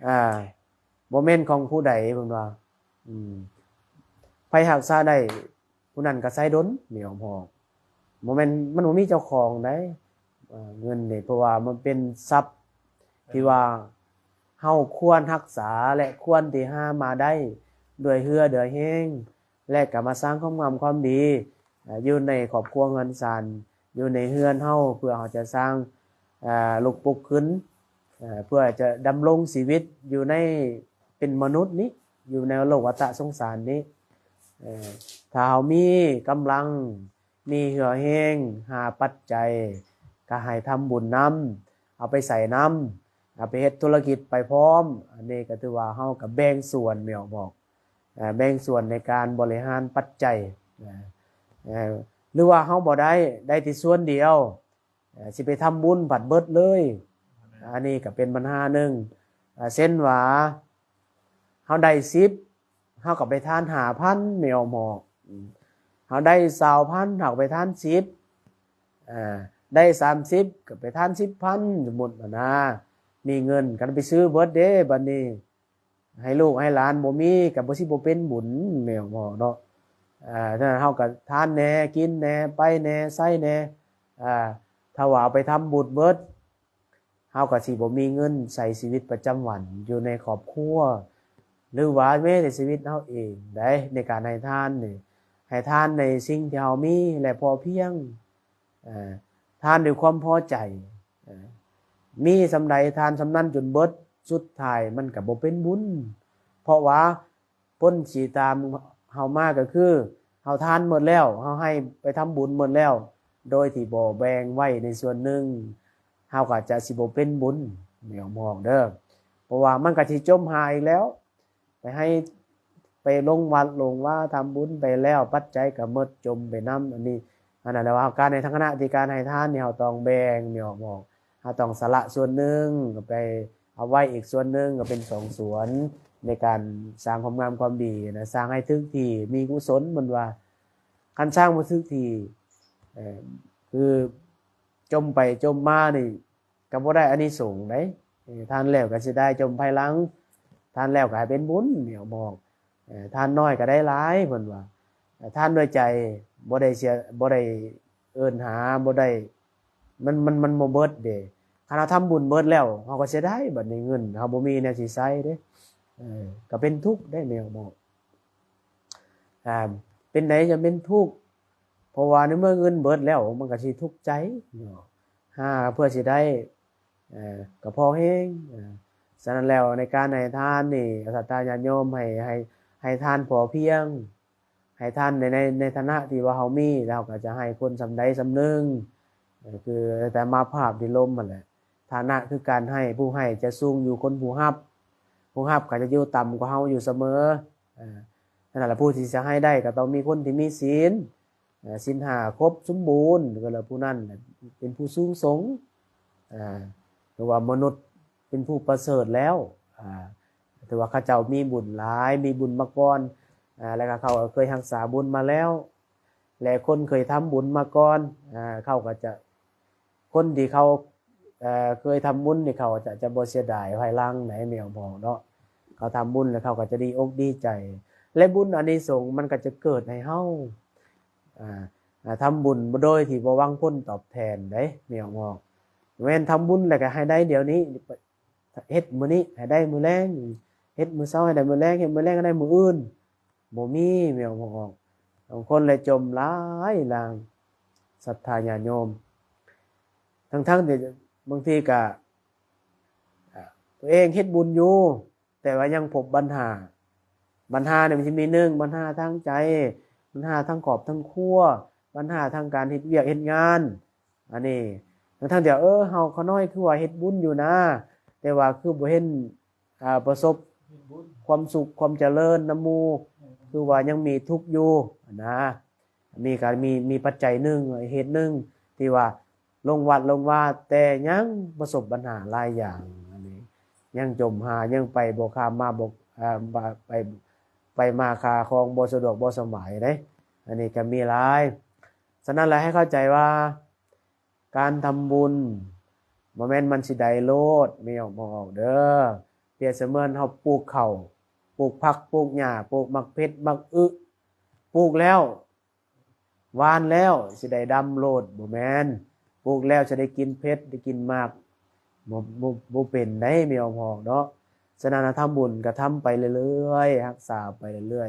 ອ່າ ບໍ່ແມ່ນຂອງຜູ້ໃດ ເພິ່ນວ່າ ອືມ ໃຜຮັກສາໄດ້ ຜູ້ນັ້ນກໍໃຊ້ດົນ ແມ່ອອມຮອກ ບໍ່ແມ່ນ ມັນບໍ່ມີເຈົ້າຂອງໃດ ເອີ ເງິນນີ້ ເພາະວ່າມັນເປັນຊັບທີ່ວ່າເຮົາຄວນຮັກສາ ແລະ ຄວນທີ່ຫາມາໄດ້ດ້ວຍເຫື່ອດ້ວຍແຮງ ແລະ ກໍມາສ້າງຄວາມງາມຄວາມດີ ເອີ ຢູ່ໃນຄອບຄົວເຮືອນຊານ ຢູ່ໃນເຮືອນເຮົາ ເພື່ອເຮົາຈະສ້າງ ເອີ ລຸກປຸກຂຶ້ນ ເອີ ເພື່ອຈະດຳລົງຊີວິດຢູ່ໃນ ເປັນມະນຸດນີ້ ຢູ່ໃນໂລກວັດຕະສົງສານນີ້ ເອີ ຖ້າເຮົາມີກຳລັງ ມີເຫື່ອແຮງ ຫາປັດໄຈ ກໍໃຫ້ທຳບຸນນຳ ເອົາໄປໃຊ້ນຳ ເອົາໄປເຮັດທຸລະກິດໄປພ້ອມ. ອັນນີ້ກໍຖືວ່າເຮົາກໍແບ່ງສ່ວນແມ່ນບໍ່ ເອີ ແບ່ງສ່ວນໃນການບໍລິຫານປັດໄຈ ເອີ ເອີ ຫຼືວ່າເຮົາບໍ່ໄດ້ ໄດ້ແຕ່ສ່ວນດຽວ ເອີ ຊິໄປທຳບຸນພັດເບິດເລີຍ ອັນນີ້ກໍເປັນບັນຫາໜຶ່ງ. ເອີ ເຊັ່ນວ່າ ເຮົາໄດ້ສິບ ເຮົາກໍໄປທານຫ້າພັນແມ່ນບໍ່ ເຮົາໄດ້ຊາວພັນ ເຮົາກໍໄປທານສິບ ເອີ ໄດ້ສາມສິບ ກໍໄປທານສິບພັນ ສົມມຸດນະ ມີເງິນ ຄັນໄປຊື້ເບິດເດ້ ບັດນີ້ໃຫ້ລູກໃຫ້ຫຼານບໍ່ມີ ກໍບໍ່ ຊິບໍ່ເປັນບຸນແມ່ນບໍ່ເນາະ. ເອີ ສະນັ້ນເຮົາກໍທານແດ່ ກິນແດ່ ໄປແດ່ ໃຊ້ແດ່ ເອີ ຖ້າວ່າເອົາໄປທຳບຸນເບິດ ເຮົາກໍຊິບໍ່ມີເງິນໃຊ້ຊີວິດປະຈຳວັນຢູ່ໃນຄອບຄົວ ຫຼືວ່າແມ້ແຕ່ຊີວິດເຮົາເອງໃດ໋. ໃນການໃຫ້ທານນີ້ ໃຫ້ທານໃນສິ່ງທີ່ເຮົາມີ ແລະ ພໍພຽງ ເອີ ທານດ້ວຍຄວາມພໍໃຈ ເອີ ມີສ່ຳໃດທານສ່ຳນັ້ນຈົນເບິດ ສຸດທ້າຍມັນກໍບໍ່ເປັນບຸນ ເພາະວ່າ ຜົນຊິຕາມເຮົາມາກໍຄື ເຮົາທານໝົດແລ້ວ ເຮົາໃຫ້ໄປທຳບຸນໝົດແລ້ວ ໂດຍທີ່ບໍ່ແບ່ງໄວ້ໃນສ່ວນໜຶ່ງ ເຮົາກໍຈະຊິບໍ່ເປັນບຸນ ແມ່ນບໍ່ເດີ ເພາະວ່າມັນກໍຊິຈົມຫາອີກແລ້ວ ໄປໃຫ້ ໄປລົງວັດລົງວາ ທຳບຸນໄປແລ້ວ ປັດໄຈກໍໝົດ ຈົມໄປນຳ. ອັນນີ້ ອັນນັ້ນແຫຼະວ່າ ການໃນທັງຄະນະທີ່ການໃຫ້ທານນີ້ ເຮົາຕ້ອງແບ່ງ ແມ່ນບໍ່ ເຮົາຕ້ອງສະຫຼະສ່ວນໜຶ່ງ ກໍໄປເອົາໄວ້ອີກສ່ວນໜຶ່ງ ກໍເປັນສອງສ່ວນ ໃນການສ້າງຄວາມງາມຄວາມດີນະ ສ້າງໃຫ້ຖືກທີ່ ມີກຸສົນ ເພິ່ນວ່າ ຄັນສ້າງບໍ່ຖືກທີ່ ເອີ ຄືຈົມໄປຈົມມານີ້ ກໍບໍ່ໄດ້ອານິສົງໃດ໋ ເອີ ທານແລ້ວກໍເສຍດາຍ ຈົມພາຍຫຼັງ ທານແລ້ວກໍໃຫ້ເປັນບຸນ ແມ່ນບໍ່ ເອີ ທານໜ້ອຍກໍໄດ້ຫຼາຍ ເພິ່ນວ່າ ເອີ ທານດ້ວຍໃຈ ບໍ່ໄດ້ເສຍ ບໍ່ໄດ້ເອີ້ນຫາ ບໍ່ໄດ້ ມັນ ມັນ ມັນບໍ່ເບິດເດ້. ຄັນເຮົາທຳບຸນເບິດແລ້ວ ເຮົາກໍເສຍດາຍ ບັດນີ້ເງິນເຮົາບໍ່ມີແນວຊິໃຊ້ເດ້ ເອີ ກໍເປັນທຸກໄດ໋ ແມ່ນບໍ່ ອ່າ ເປັນໃດຈະເປັນທຸກ ເພາະວ່າໃນເມື່ອເງິນເບິດແລ້ວ ມັນກໍຊິທຸກໃຈເນາະ ຫາເພື່ອຊິໄດ້ ເອີ ກໍພໍແຮງ. ເອີ ສະນັ້ນແລ້ວ ໃນການໃຫ້ທານນີ້ ສັດທາຍາດໂຍມ ໃຫ້ ໃຫ້ ໃຫ້ທານພໍພຽງ ໃຫ້ທານໃນ ໃນ ໃນຖານະທີ່ວ່າເຮົາມີ ແລ້ວເຮົາກໍຈະໃຫ້ຄົນສ່ຳໃດສ່ຳໜຶ່ງ ເອີ ຄືແຕ່ມາພາບທີ່ລົມຫັ້ນແຫຼະ ຖານະຄືການໃຫ້ ຜູ້ໃຫ້ຈະສູງຢູ່ຄົນຜູ້ຮັບ ຜູ້ຮັບກໍຈະຢູ່ຕ່ຳກວ່າເຮົາຢູ່ສະເໝີ. ເອີ ນັ້ນລະ ຜູ້ທີ່ຈະໃຫ້ໄດ້ກໍຕ້ອງມີຄົນທີ່ມີສິນ ເອີ ສິນຫ້າຄົບສົມບູນ ກໍລະຜູ້ນັ້ນເປັນຜູ້ສູງສົ່ງ ເອີ ຫຼືວ່າມະນຸດເປັນຜູ້ປະເສີດແລ້ວ ເອີ ຖືວ່າເຂົາເຈົ້າມີບຸນຫຼາຍ ມີບຸນມາກ່ອນ ເອີ ແລ້ວກໍເຂົາເຄີຍຮັກສາບຸນມາແລ້ວ ແລະ ຄົນເຄີຍທຳບຸນມາກ່ອນ ເອີ ເຂົາກໍຈະ ຄົນທີ່ເຂົາ ເອີ ເຄີຍທຳບຸນນີ້ ເຂົາຈະ ຈະບໍ່ເສຍດາຍພາຍຫຼັງໃດ໋ ແມ່ນບໍ່ເນາະ ເຂົາທຳບຸນແລ້ວເຂົາກໍຈະດີອົກດີໃຈ ແລະ ບຸນອານິສົງມັນກໍຈະເກີດໃຫ້ເຮົາ ອ່າ ອ່າ ທຳບຸນໂດຍທີ່ບໍ່ຫວັງຜົນຕອບແທນໃດ໋ ແມ່ນບໍ່ ແມ່ນທຳບຸນແລ້ວກໍໃຫ້ໄດ້ດຽວນີ້ ເຮັດມື້ນີ້ໃຫ້ໄດ້ມື້ແລງ ເຮັດມື້ເຊົ້າໃຫ້ໄດ້ມື້ແລງ ເຮັດມື້ແລງໃຫ້ໄດ້ມື້ອື່ນ ບໍ່ມີ ແມ່ນບໍ່ອອກ. ບາງຄົນແລະຈົມຫຼາຍລາງ ສັດທາຍາດໂຍມ ທັງໆທີ່ບາງທີກະ ອາ ຕົວເອງເຮັດບຸນຢູ່ ແຕ່ວ່າຍັງພົບບັນຫາ. ບັນຫານີ້ມັນຊິມີ ໜຶ່ງ ບັນຫາທາງໃຈ, ບັນຫາທາງຄອບທາງຄົວ, ບັນຫາທາງການເຮັດວຽກເຮັດງານ. ອັນນີ້ ທັງໆທີ່ ເອີ ເຮົາຂ້ານ້ອຍຄືວ່າເຮັດບຸນຢູ່ນາ ແຕ່ວ່າຄືບໍ່ເຫັນ ອ່າ ປະສົບຄວາມສຸກຄວາມຈະເລີນນຳໝູ່ ຄືວ່າຍັງມີທຸກຢູ່ນະ. ອັນນີ້ກໍມີ ມີປັດໄຈໜຶ່ງ ເຫດໜຶ່ງ ທີ່ວ່າລົງວັດລົງວາ ແຕ່ຍັງປະສົບບັນຫາຫຼາຍຢ່າງ. ອັນນີ້ຍັງຈົມຫາ ຍັງໄປບໍ່ຂ້າມມາບໍ່ ເອີ ໄປ ໄປມາຄາຂອງບໍ່ສະດວກບໍ່ສະບາຍເດ້. ອັນນີ້ກໍມີຫຼາຍ. ສະນັ້ນແຫຼະ ໃຫ້ເຂົ້າໃຈວ່າ ການທຳບຸນບໍ່ແມ່ນມັນຊິໄດ້ໂລດ ແມ່ນບໍ່ອອກເດີ. ປຽບສະເໝືອນເຮົາປູກເຂົ້າ ປູກຜັກ ປູກຫຍ້າ ປູກໝາກເຜັດ ໝາກອຶ ປູກແລ້ວ ຫວ່ານແລ້ວຊິໄດ້ດຳໂລດ ບໍ່ແມ່ນ. ປູກແລ້ວຊິໄດ້ກິນເຜັດ ໄດ້ກິນໝາກ ບໍ່ ບໍ່ ບໍ່ເປັນໄດ໋ ແມ່ນບໍ່ອອກເນາະ. ສະນັ້ນ ທຳບຸນກໍທຳໄປເລື້ອຍໆ ຮັກສາໄປເລື້ອຍ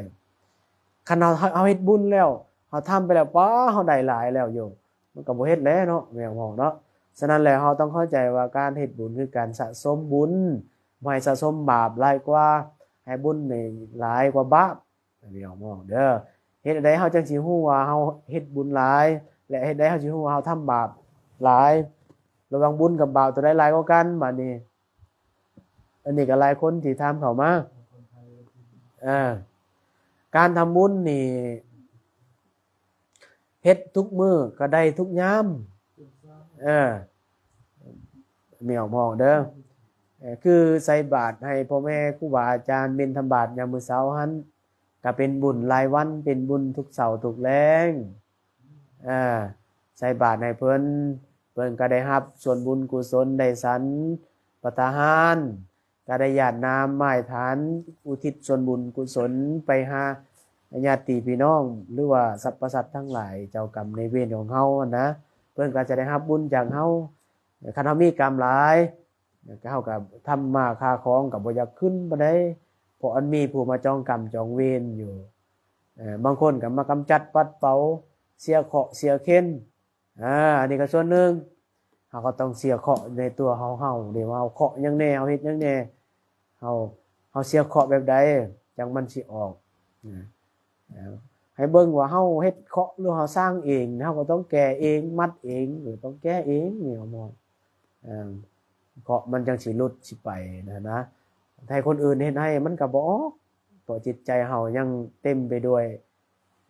ໆ. ຄັນເຮົາ ເຮົາເຮັດບຸນແລ້ວ ເຮົາທຳໄປແລ້ວ ປ້າ ເຮົາໄດ້ຫຼາຍແລ້ວໂຍ ມັນກໍບໍ່ເຮັດແລ້ວເນາະ ແມ່ນບໍ່ເນາະ. ສະນັ້ນແຫຼະ ເຮົາຕ້ອງເຂົ້າໃຈວ່າການເຮັດບຸນຄືການສະສົມບຸນ ບໍ່ໃຫ້ສະສົມບາບຫຼາຍກວ່າ ໃຫ້ບຸນນີ້ຫຼາຍກວ່າບາບ ແມ່ນບໍ່ເດີ. ເຮັດໃດເຮົາຈັ່ງຊິຮູ້ວ່າເຮົາເຮັດບຸນຫຼາຍ ແລະ ເຮັດໃດເຮົາຊິຮູ້ວ່າເຮົາທຳບາບຫຼາຍ? ລະຫວ່າງບຸນກັບບາບ ໂຕໃດຫຼາຍກວ່າກັນ? ບາດນີ້ ອັນນີ້ກໍຫຼາຍຄົນທີ່ຖາມເຂົ້າມາ. ເອີ ການທຳບຸນນີ້ ເຮັດທຸກມື້ກໍໄດ້ທຸກຍາມ. ເອີ ແມ່ອອກ ແມ່ອອກເດີ. ເອີ ຄືໃສ່ບາດໃຫ້ພໍ່ແມ່ຄູບາອາຈານ ບິນທະບາດຍາມມື້ເຊົ້າຫັ້ນ ກໍເປັນບຸນລາຍວັນ, ເປັນບຸນທຸກເຊົ້າທຸກແລງ. ເອີ ໃສ່ບາດໃຫ້ເພິ່ນ, ເພິ່ນກໍໄດ້ຮັບສ່ວນບຸນກຸສົນ, ໄດ້ສັນປະທານ, ກໍໄດ້ຢາດນ້ຳໝ້າຍທານ ອຸທິດສ່ວນບຸນກຸສົນໄປຫາຍາດຕິພີ່ນ້ອງ ຫຼືວ່າສັບພະສັດທັງຫຼາຍ ເຈົ້າກຳນາຍເວນຂອງເຮົາຫັ້ນນະ, ເພິ່ນກໍຈະໄດ້ຮັບບຸນຈາກເຮົາ. ຄັນເຮົາມີກຳຫຼາຍ ເຮົາກໍທຳມາຄ້າຂອງກໍບໍ່ຢາກຂຶ້ນປານໃດ ເພາະອັນມີຜູ້ມາຈອງກຳຈອງເວນຢູ່. ເອີ ບາງຄົນກໍມາກຳຈັດປັດເປົ່າ ເສຍເຄາະເສຍເຂັນ. ອາ ອັນນີ້ກໍສ່ວນໜຶ່ງ ເຮົາກໍຕ້ອງເສຍເຄາະໃນຕົວເຮົາ ເຮົາເດ ວ່າເຮົາເຄາະຫຍັງແດ່ ເຮົາເຮັດຫຍັງແດ່ ເຮົາ ເຮົາເສຍເຄາະແບບໃດ ຈັ່ງມັນຊິອອກ. ໃຫ້ເບິ່ງວ່າເຮົາເຮັດເຄາະ ຫຼືເຮົາສ້າງເອງ ເຮົາກໍຕ້ອງແກ່ເອງ ມັດເອງ ຫຼືຕ້ອງແກ່ເອງນີ້ ເຮົາມອງ ເຄາະມັນຈັ່ງຊິຫຼຸດຊິໄປນະ ນະ. ໃຫ້ຄົນອື່ນເຮັດໃຫ້ ມັນກໍບໍ່ອອກ ເພາະຈິດໃຈເຮົາຍັງເຕັມໄປດ້ວຍ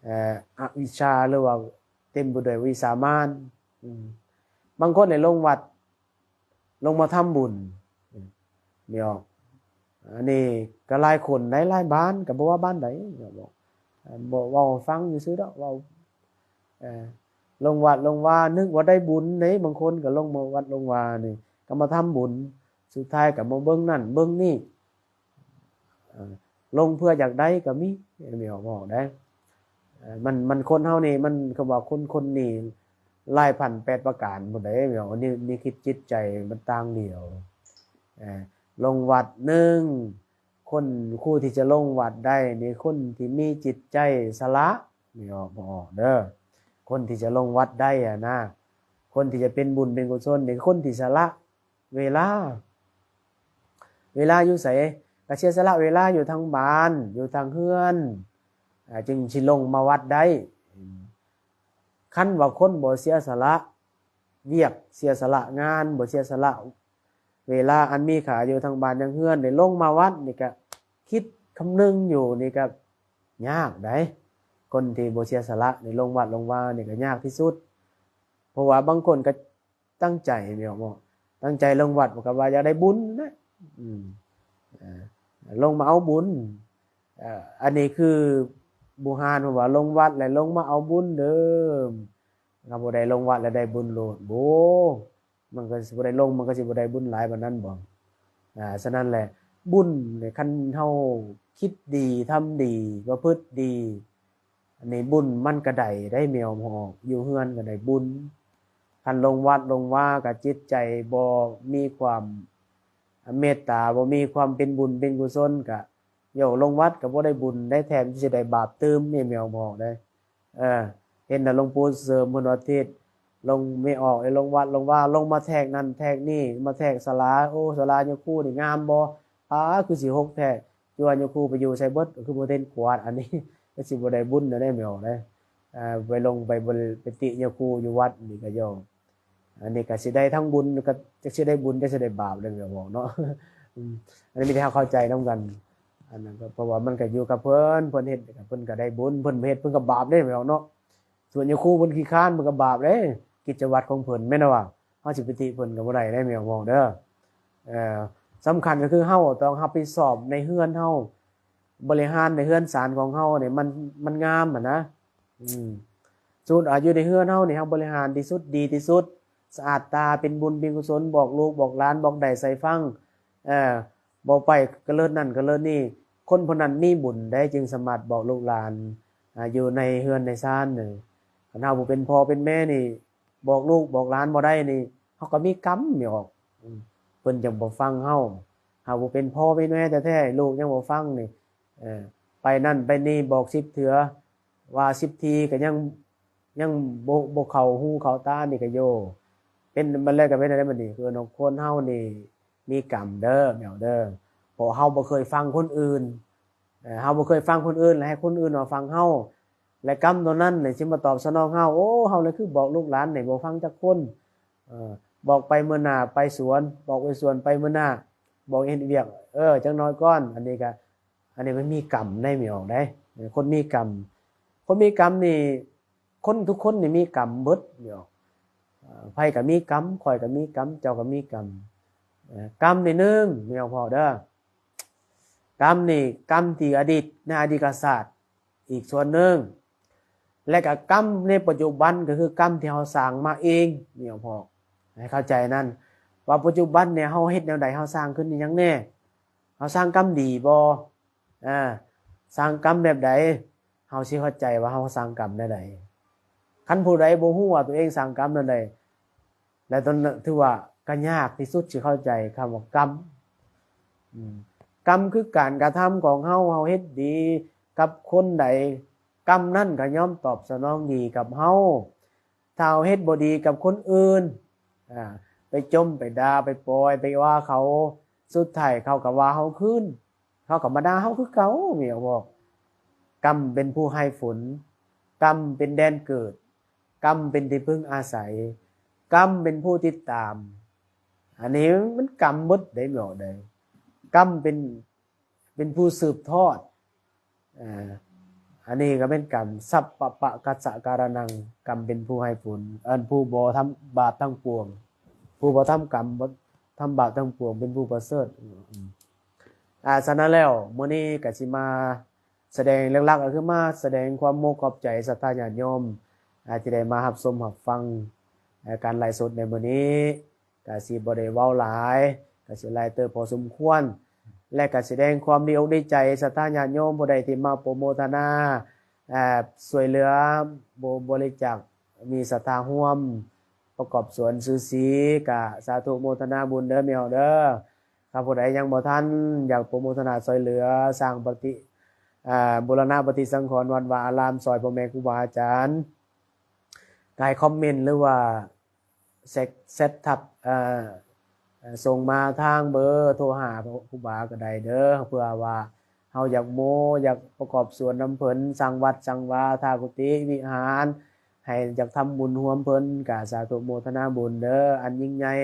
ເອີ ອະວິຊາ ຫຼືວ່າເຕັມໄປດ້ວຍວິສາມານ. ອືມ ບາງຄົນນີ້ລົງວັດ ລົງມາທຳບຸນ ອືມ ແມ່ນບໍ່? ອັນນີ້ກໍຫຼາຍຄົນໃດ ຫຼາຍບ້ານ ກໍບໍ່ວ່າບ້ານໃດ ບອກ ເວົ້າໃຫ້ຟັງຊື່ໆດອກ ເວົ້າ ເອີ ລົງວັດລົງວາ ນຶກວ່າໄດ້ບຸນເດ້. ບາງຄົນກໍລົງມາວັດລົງວານີ້ ກໍມາທຳບຸນ ສຸດທ້າຍກໍມາເບິ່ງນັ້ນເບິ່ງນີ້. ເອີ ລົງເພື່ອຢາກໄດ້ກໍມີ ແມ່ອອກ ບອກໄດ້. ເອີ ມັນ ມັນຄົນເຮົານີ້ ມັນ ຄຳວ່າຄົນ ຄົນນີ້ຫຼາຍພັນແປດປະການພຸ້ນເດ້ ແມ່ອອກ ນີ້ ນີ້ຄິດຈິດໃຈມັນຕ່າງດຽວ. ເອີ ລົງວັດໜຶ່ງ ຄົນ ຜູ້ທີ່ຈະລົງວັດໄດ້ນີ້ ຄົນທີ່ມີຈິດໃຈສະຫຼະ ແມ່ອອກ ບອກເດີ ຄົນທີ່ຈະລົງວັດໄດ້ຫັ້ນນະ ຄົນທີ່ຈະເປັນບຸນເປັນກຸສົນນີ້ ຄົນທີ່ສະຫຼະ ເວລາ ເວລາຢູ່ໃສ ກໍເສຍສະຫຼະເວລາຢູ່ທາງບ້ານ ຢູ່ທາງເຮືອນ ອາ ຈຶ່ງຊິລົງມາວັດໄດ້. ຄັນວ່າຄົນບໍ່ເສຍສະຫຼະວຽກ ເສຍສະຫຼະງານ ບໍ່ເສຍສະຫຼະເວລາອັນມີຄ່າຢູ່ທາງບ້ານທາງເຮືອນ ໄດ້ລົງມາວັດນີ້ ກະຄິດຄຳນຶງຢູ່ນີ້ ກະຍາກໃດ໋. ຄົນທີ່ບໍ່ເສຍສະຫຼະນີ້ ລົງວັດລົງວານີ້ ກະຍາກທີ່ສຸດ ເພາະວ່າບາງຄົນກະ ຕັ້ງໃຈແມ່ນບໍ່ ຕັ້ງໃຈລົງວັດ ເພາະວ່າຢາກໄດ້ບຸນນະ ອືມ ເອີ ລົງມາເອົາບຸນ. ເອີ ອັນນີ້ຄືບູຮານເພິ່ນວ່າ ລົງວັດແລ້ວລົງມາເອົາບຸນເດີ ຖ້າບໍ່ໄດ້ລົງວັດແລ້ວໄດ້ບຸນໂລດ ໂອ້ ມັນກໍຊິບໍ່ໄດ້ລົງ ມັນກໍຊິບໍ່ໄດ້ບຸນຫຼາຍປານນັ້ນບໍ? ອາ ສະນັ້ນແຫຼະ ບຸນນີ້ ຄັນເຮົາຄິດດີ ທຳດີ ປະພຶດດີ ອັນນີ້ບຸນມັນກະໄດ້ໄດ໋ ແມ່ອອກ ຢູ່ເຮືອນກະໄດ້ບຸນ. ຄັນລົງວັດລົງວາກະຈິດໃຈບໍ່ມີຄວາມເມດຕາ ບໍ່ມີຄວາມເປັນບຸນເປັນກຸສົນ ກະ ໂຍ ລົງວັດກະບໍ່ໄດ້ບຸນໄດ໋ ແຖມຊິໄດ້ບາບຕື່ມ ແມ່ອອກ ເອີ ເຫັນແຕ່ຫຼວງປູ່ເສີມເພິ່ນວ່າ ທິດ ລົງ ແມ່ອອກ ລົງວັດລົງວາ ລົງມາແທກນັ້ນແທກນີ້ ມາແທກສາລາ ໂອ້ ສາລາຍາຄູນີ້ງາມບໍ່ ພາຄືຊິຫົກແທ້ ຈົວຍາຄູໄປຢູ່ໃສເບິດ ຄືບໍ່ເຫັນກວາດ ອັນນີ້ກໍຊິບໍ່ໄດ້ບຸນແນວໃດ ແມ່ອອກເດ້. ເອີ ໄປລົງໄປ ໄປຕິຍາຄູຢູ່ວັດນີ້ກໍໂຍ ອັນນີ້ກໍຊິໄດ້ທັງບຸນ ກໍຈັກຊິໄດ້ບຸນ ຈັກຊິໄດ້ບາບເດ້ ແມ່ອອກເນາະ. ອືມ ອັນນີ້ມີແຕ່ເຮົາເຂົ້າໃຈນຳກັນ ອັນນັ້ນກໍ ເພາະວ່າມັນກໍຢູ່ກັບເພິ່ນ ເພິ່ນເຮັດ ເພິ່ນກໍໄດ້ບຸນ ເພິ່ນບໍ່ເຮັດ ເພິ່ນກໍບາບເດ້ ແມ່ອອກເນາະ. ສ່ວນຍາຄູເພິ່ນຂີ້ຄ້ານ ເພິ່ນກໍບາບເດ້ ກິດຈະວັດຂອງເພິ່ນ ແມ່ນບໍ່? ເຮົາຊິໄປຕິເພິ່ນກໍບໍ່ໄດ້ເດ້ ແມ່ອອກເດີ. ເອີ ສຳຄັນກໍຄືເຮົາຕ້ອງຮັບຜິດຊອບໃນເຮືອນເຮົາ ບໍລິຫານໃນເຮືອນຊານຂອງເຮົານີ້ ມັນ ມັນງາມຫັ້ນນະ. ອືມ ສົມມຸດວ່າຢູ່ໃນເຮືອນເຮົານີ້ ເຮົາບໍລິຫານທີ່ສຸດ ດີທີ່ສຸດ ສະອາດຕາ ເປັນບຸນເປັນກຸສົນ ບອກລູກບອກຫຼານ ບອກໄດ້ໃສ່ຟັງ ເອີ ບໍ່ໄປກະເລີດນັ້ນກະເລີດນີ້ ຄົນຜູ້ນັ້ນມີບຸນໄດ໋ ຈຶ່ງສາມາດບອກລູກຫຼານ ອາ ຢູ່ໃນເຮືອນໃນຊານນີ້. ຄັນເຮົາບໍ່ເປັນພໍ່ເປັນແມ່ນີ້ ບອກລູກບອກຫຼານບໍ່ໄດ້ນີ້ ເຮົາກໍມີກຳ ແມ່ອອກ ອືມ ເພິ່ນຈັ່ງບໍ່ຟັງເຮົາ. ເຮົາຜູ້ເປັນພໍ່ເປັນແມ່ແທ້ໆ ລູກຍັງບໍ່ຟັງນີ້ ເອີ ໄປນັ້ນໄປນີ້ບອກສິບເທື່ອ ວ່າສິບທີກໍຍັງ ຍັງບໍ່ ບໍ່ເຂົ້າຫູເຂົ້າຕານີ້ກໍໂຍ ເປັນ ມັນແລ້ວກໍເປັນໄດ້ບັດນີ້. ຄືເນາະ ຄົນເຮົານີ້ມີກຳເດີ ແມ່ອອກເດີ ເພາະເຮົາບໍ່ເຄີຍຟັງຄົນອື່ນ ເອີ ເຮົາບໍ່ເຄີຍຟັງຄົນອື່ນ ແລະ ໃຫ້ຄົນອື່ນມາຟັງເຮົາ ແລະ ກຳໂຕນັ້ນນີ້ຊິມາຕອບສະໜອງເຮົາ. ໂອ້ ເຮົາລະຄືບອກລູກຫຼານນີ້ບໍ່ຟັງຈັກຄົນ ເອີ ບອກໄປມື້ໜ້າໄປສວນ, ບອກໄປສວນໄປມື້ໜ້າ, ບອກເຮັດວຽກ ເອີ ຈັກໜ້ອຍກ່ອນ. ອັນນີ້ກະ ອັນນີ້ມັນມີກຳໃດ ແມ່ອອກໃດ໋. ຄົນມີກຳ ຄົນມີກຳນີ້ ຄົນທຸກຄົນນີ້ມີກຳເບິດ ແມ່ອອກ. ເອີ ໃຜກໍມີກຳ, ຂ້ອຍກໍມີກຳ, ເຈົ້າກໍມີກຳ. ເອີ ກຳນີ້ໜຶ່ງ ແມ່ອອກເດີ. ກຳນີ້ ກຳທີ່ອະດີດ ໃນອະດີດຊາດ ອີກສ່ວນໜຶ່ງ ແລະກະກຳໃນປັດຈຸບັນ ກໍຄືກຳທີ່ເຮົາສ້າງມາເອງ ແມ່ອອກ. ໃຫ້ເຂົ້າໃຈນັ້ນ ວ່າປັດຈຸບັນນີ້ເຮົາເຮັດແນວໃດ, ເຮົາສ້າງຂຶ້ນອີ່ຫຍັງແດ່, ເຮົາສ້າງກຳດີບໍ່, ອາ ສ້າງກຳແບບໃດ, ເຮົາຊິເຂົ້າໃຈວ່າເຮົາສ້າງກຳແນວໃດ. ຄັນຜູ້ໃດບໍ່ຮູ້ວ່າຕົວເອງສ້າງກຳແນວໃດ ແລ້ວຕອນນັ້ນຖືວ່າກະຍາກທີ່ສຸດຊິເຂົ້າໃຈຄຳວ່າກຳ. ອືມ ກຳຄືການກະທຳຂອງເຮົາ, ເຮົາເຮັດດີກັບຄົນໃດ ກຳນັ້ນກໍຍ່ອມຕອບສະໜອງດີກັບເຮົາ. ຖ້າເຮົາເຮັດບໍ່ດີກັບຄົນອື່ນ ອາ ໄປຈົ່ມ ໄປດ່າ ໄປປ່ອຍ ໄປວ່າເຂົາ, ສຸດທ້າຍເຂົາກໍວ່າເຮົາຄືນ, ເຂົາກໍມາດ່າເຮົາຄືເກົ່າ. ແມ່ອອກ ກຳເປັນຜູ້ໃຫ້ຝົນ, ກຳເປັນແດນເກີດ, ກຳເປັນທີ່ເພິ່ງອາໄສ, ກຳເປັນຜູ້ຕິດຕາມ. ອັນນີ້ມັນກຳເບິດໄດ໋ ແມ່ອອກເດີ. ກຳເປັນ ເປັນຜູ້ສືບທອດ. ອາ ອັນນີ້ກໍເປັນກຳ ສັບປະປະກັດສະກາລະນັງ, ກຳເປັນຜູ້ໃຫ້ຜົນ, ອັນ ຜູ້ບໍ່ທຳບາບທັງປວງ, ຜູ້ບໍ່ທຳກຳ ບໍ່ທຳບາບທັງປວງ ເປັນຜູ້ປະເສີດ. ອາ ສະນັ້ນແລ້ວ ມື້ນີ້ກໍຊິມາສະແດງ ຫຼັກໆ ກໍຄືມາສະແດງຄວາມໂມກຂອບໃຈສັດທາຍາດໂຍມ ອາ ທີ່ໄດ້ມາຮັບຊົມຮັບຟັງ ອາ ການໄລຟ໌ສົດໃນມື້ນີ້. ກະຊິບໍ່ໄດ້ເວົ້າຫຼາຍ, ກະຊິຫຼາຍເຕີບພໍສົມຄວນ ແລະກະສະແດງຄວາມດີອົກດີໃຈສັດທາຍາດໂຍມຜູ້ໃດທີ່ມາໂປຣໂມທະນາ ອາ ຊ່ວຍເຫຼືອ ບໍ ບໍລິຈາກ ມີສັດທາຮ່ວມປະກອບສ່ວນຊື່ສີ ກະສາທຸໂມທະນາບຸນເດີແມ່ອອກເດີ. ຖ້າຜູ້ໃດຍັງບໍ່ທັນຢາກໂປຣໂມທະນາຊ່ວຍເຫຼືອສ້າງປະຕິ ອາ ບູລະນະປະຕິສັງຂອນວັດວາອາລາມ ຊ່ອຍພໍ່ແມ່ຄູບາອາຈານ ກະໃຫ້ຄອມເມັນ ຫຼືວ່າ ແຊັດ ແຊັດທັກ ເອີ ເອີ ສົ່ງມາທາງເບີໂທຫາຄູບາກໍໄດ້ເດີ ເພື່ອວ່າເຮົາຢາກໂມ ຢາກປະກອບສ່ວນນຳເພິ່ນ ສ້າງວັດສ້າງວາ ທາກຸຕິວິຫານ ໃຫ້ຢາກທຳບຸນຮ່ວມເພິ່ນ ກະສາທຸໂມທະນາບຸນເດີ ອັນຍິ່ງໃຫຍ່.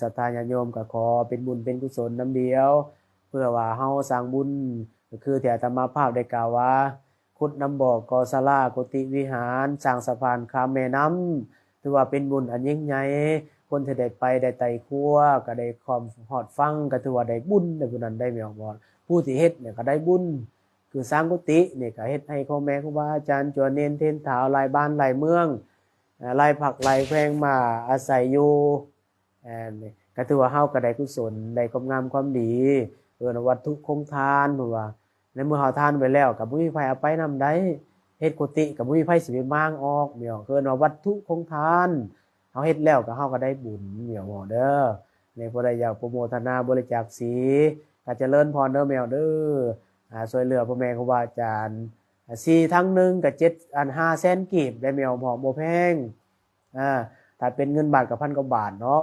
ສັດທາຍາດໂຍມກໍຂໍເປັນບຸນເປັນກຸສົນນຳດຽວ ເພື່ອວ່າເຮົາສ້າງບຸນ ກໍຄືທີ່ອາດຕະມາພາບໄດ້ກ່າວວ່າ ຂຸດນຳບໍ່ ກໍ່ສາລາ ກຸຕິວິຫານ ສ້າງສະພານຂ້າມແມ່ນ້ຳ ຖືວ່າເປັນບຸນອັນຍິ່ງໃຫຍ່. ຄົນທີ່ໄດ້ໄປໄດ້ໄຕ່ຄົວ ກໍໄດ້ຄວາມຮອດຟັງ ກໍຖືວ່າໄດ້ບຸນໃນຜູ້ນັ້ນໄດ້ແມ່ນບໍ່? ຜູ້ທີ່ເຮັດນີ້ກໍໄດ້ບຸນ ຄືສ້າງກຸຕິນີ້ກໍເຮັດໃຫ້ພໍ່ແມ່ຄູບາອາຈານ ຈົວເນນເທນທ້າວ ຫຼາຍບ້ານຫຼາຍເມືອງ ອາ ຫຼາຍພັກຫຼາຍແຂວງມາອາໄສຢູ່. ແມ່ນ ກໍຖືວ່າເຮົາກໍໄດ້ກຸສົນ ໄດ້ຄວາມງາມຄວາມດີ ເອີ້ນວ່າວັດຖຸຄົງທານ ເພາະວ່າໃນເມື່ອເຮົາທານໄປແລ້ວ ກໍບໍ່ມີໃຜເອົາໄປນຳໄດ້ ເຮັດກຸຕິກໍບໍ່ມີໃຜຊິໄປມ້າງອອກ ແມ່ນບໍ່? ເອີ້ນວ່າວັດຖຸຄົງທານ ເຮົາເຮັດແລ້ວກໍເຮົາກໍໄດ້ບຸນ ແມ່ນບໍ່ເດີ. ແລະຜູ້ໃດຢາກໂປຣໂມທະນາບໍລິຈາກສີ ກໍຈະເລີນພອນເດີແມ່ນບໍ່ເດີ. ອາ ຊ່ວຍເຫຼືອພໍ່ແມ່ຄູບາອາຈານ ອາ ສີຖັງໜຶ່ງກໍເຈັດ ອັນ ຫ້າແສນກີບໄດ໋ແມ່ນບໍ່? ບໍ່ແພງ. ອາ ຖ້າເປັນເງິນບາດກໍພັນກວ່າບາດເນາະ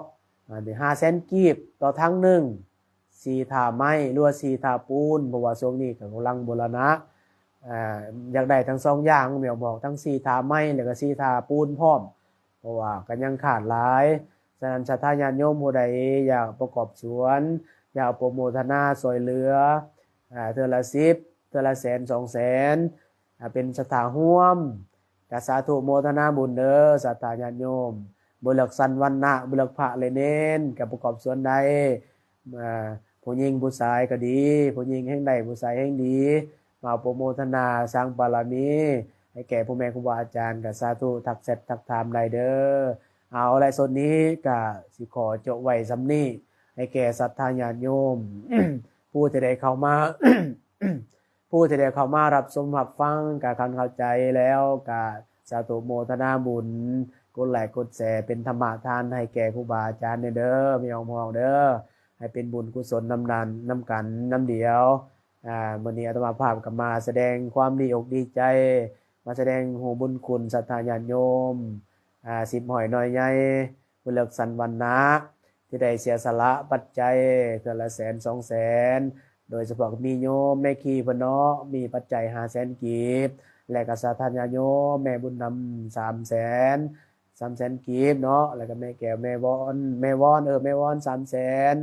ອາ ນີ້ຫ້າແສນກີບຕໍ່ຖັງໜຶ່ງ ສີທາໄມ້ ຫຼືວ່າສີທາປູນ ເພາະວ່າຊ່ວງນີ້ກໍກຳລັງບູລະນະ ອາ ຢາກໄດ້ທັງສອງຢ່າງແມ່ນບໍ່ ທັງສີທາໄມ້ ແລ້ວກໍສີທາປູນພ້ອມ ເພາະວ່າກໍຍັງຂາດຫຼາຍ. ສະນັ້ນ ສັດທາຍາດໂຍມຜູ້ໃດຢາກປະກອບສ່ວນ ຢາກໂປຣໂມທະນາຊ່ວຍເຫຼືອ ອາ ເທື່ອລະສິບ ເທື່ອລະແສນ ສອງແສນ ອາ ເປັນສັດທາຮ່ວມ ກະສາທຸໂມທະນາບຸນເດີ ສັດທາຍາດໂຍມ ບໍ່ເລືອກຊັ້ນວັນນະ ບໍ່ເລືອກພະ ແລະ ເນນ ກະປະກອບສ່ວນໄດ້ ອາ ຜູ້ຍິງຜູ້ຊາຍກໍດີ ຜູ້ຍິງແຮ່ງໄດ້ ຜູ້ຊາຍແຮ່ງດີ ມາໂປຣໂມທະນາສ້າງບາລະມີໃຫ້ແກ່ພໍ່ແມ່ຄູບາອາຈານ ກະສາທຸ ທັກແຊັດທັກຖາມໄດ້ເດີ. ເອົາລະ ສົດນີ້ກະຊິຂໍຈົບໄວ້ສ່ຳນີ້ ໃຫ້ແກ່ສັດທາຍາດໂຍມ ຜູ້ທີ່ໄດ້ເຂົ້າມາ ຜູ້ທີ່ໄດ້ເຂົ້າມາຮັບຊົມຮັບຟັງ ກະຄັນເຂົ້າໃຈແລ້ວ ກະສາທຸໂມທະນາບຸນ ກົດໄລກົດແຊເປັນທຳມະທານໃຫ້ແກ່ຄູບາອາຈານແດ່ເດີ ແມ່ອອກເດີ ໃຫ້ເປັນບຸນກຸສົນນຳນັ້ນ ນຳກັນນຳດຽວ. ອາ ມື້ນີ້ອາດຕະມາພາບກໍມາສະແດງຄວາມດີອົກດີໃຈ ມາສະແດງຮູ້ບຸນຄຸນສັດທາຍາດໂຍມ ອາ ສິບຮ້ອຍໜ້ອຍໃຫຍ່ ບໍ່ເລືອກຊັ້ນວັນນະ ທີ່ໄດ້ເສຍສະຫຼະປັດໄຈເທື່ອລະແສນ ສອງແສນ ໂດຍສະເພາະມີໂຍມແມ່ຄີເພິ່ນເນາະ ມີປັດໄຈຫ້າແສນກີບ ແລະກະສັດທາຍາດໂຍມແມ່ບຸນນຳ ສາມແສນ ສາມແສນກີບເນາະ ແລ້ວກໍແມ່ແກ້ວ ແມ່ວອນ ແມ່ວອນ ເອີ ແມ່ວອນ ສາມແສນ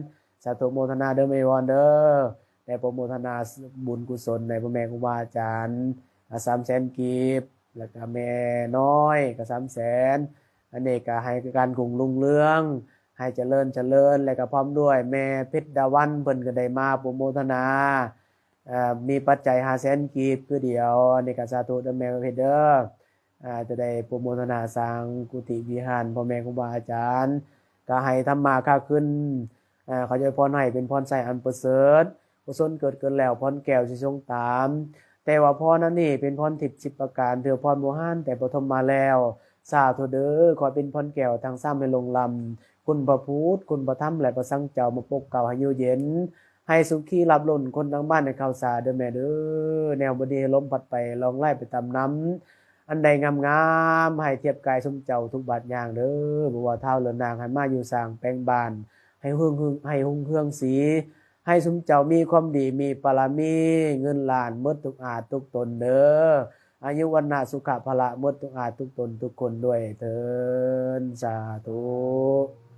ສາທຸໂມທະນາເດີແມ່ວອນເດີ ໄດ້ໂປຣໂມທະນາບຸນກຸສົນໃຫ້ພໍ່ແມ່ຄູບາອາຈານ ອ່າ ສາມແສນກີບ ແລ້ວກໍແມ່ນ້ອຍກໍສາມແສນ ອັນນີ້ກໍໃຫ້ການຮຸ່ງເຮືອງ ໃຫ້ຈະເລີນ ຈະເລີນ ແລ້ວກໍພ້ອມດ້ວຍແມ່ເພັດດາວັນ ເພິ່ນກໍໄດ້ມາໂປຣໂມທະນາ ເອີ ມີປັດໄຈຫ້າແສນກີບຄືດຽວ ອັນນີ້ກໍສາທຸເດີແມ່ເພັດເດີ ອ່າ ຈະໄດ້ໂປຣໂມທະນາສ້າງກຸຕິວິຫານ ພໍ່ແມ່ຄູບາອາຈານ ກໍໃຫ້ທຳມາຄ້າຂຶ້ນ ເອີ ຂໍອວຍພອນໃຫ້ເປັນພອນໄຊອັນປະເສີດ ກຸສົນເກີດຂຶ້ນແລ້ວ ພອນແກ້ວຊິຊົງຕາມ ແຕ່ວ່າພອນອັນນີ້ເປັນພອນທິບສິບປະການ ຖືວ່າພອນບູຮານແຕ່ປະຖົມມາແລ້ວ ສາທຸເດີ ຂໍເປັນພອນແກ້ວທັງສາມໃຫ້ຫຼົງລ້ຳ ຄຸນພະພຸດ ຄຸນພະທຳ ແລະ ພະສັງເຈົ້າມາປົກເກົາໃຫ້ຢູ່ເຢັນ ໃຫ້ສຸຂີລາບລົ້ນ ຄົນທັງບ້ານໃຫ້ເຂົ້າສາເດີແມ່ເດີ ແນວບໍ່ດີໃຫ້ລົມພັດໄປ ລ່ອງໄຫຼໄປຕາມນ້ຳ ອັນໃດງາມໆ ໃຫ້ທຽບກາຍຊຸມເຈົ້າທຸກບາດຍ່າງເດີ ບໍ່ວ່າທ້າວຫຼືນາງ ໃຫ້ມາຢູ່ສ້າງແປງບ້ານ ໃຫ້ຮຸ່ງເຮືອງ ໃຫ້ຮຸ່ງເຮືອງສີ ໃຫ້ຊຸມເຈົ້າມີຄວາມດີ ມີປາລະມີ ເງິນລ້ານໝົດທຸກອາດທຸກຕົນເດີ ອາຍຸວັນນະສຸຂະພະລະໝົດທຸກອາດທຸກຕົນທຸກຄົນດ້ວຍເທີ້ນ ສາທຸ.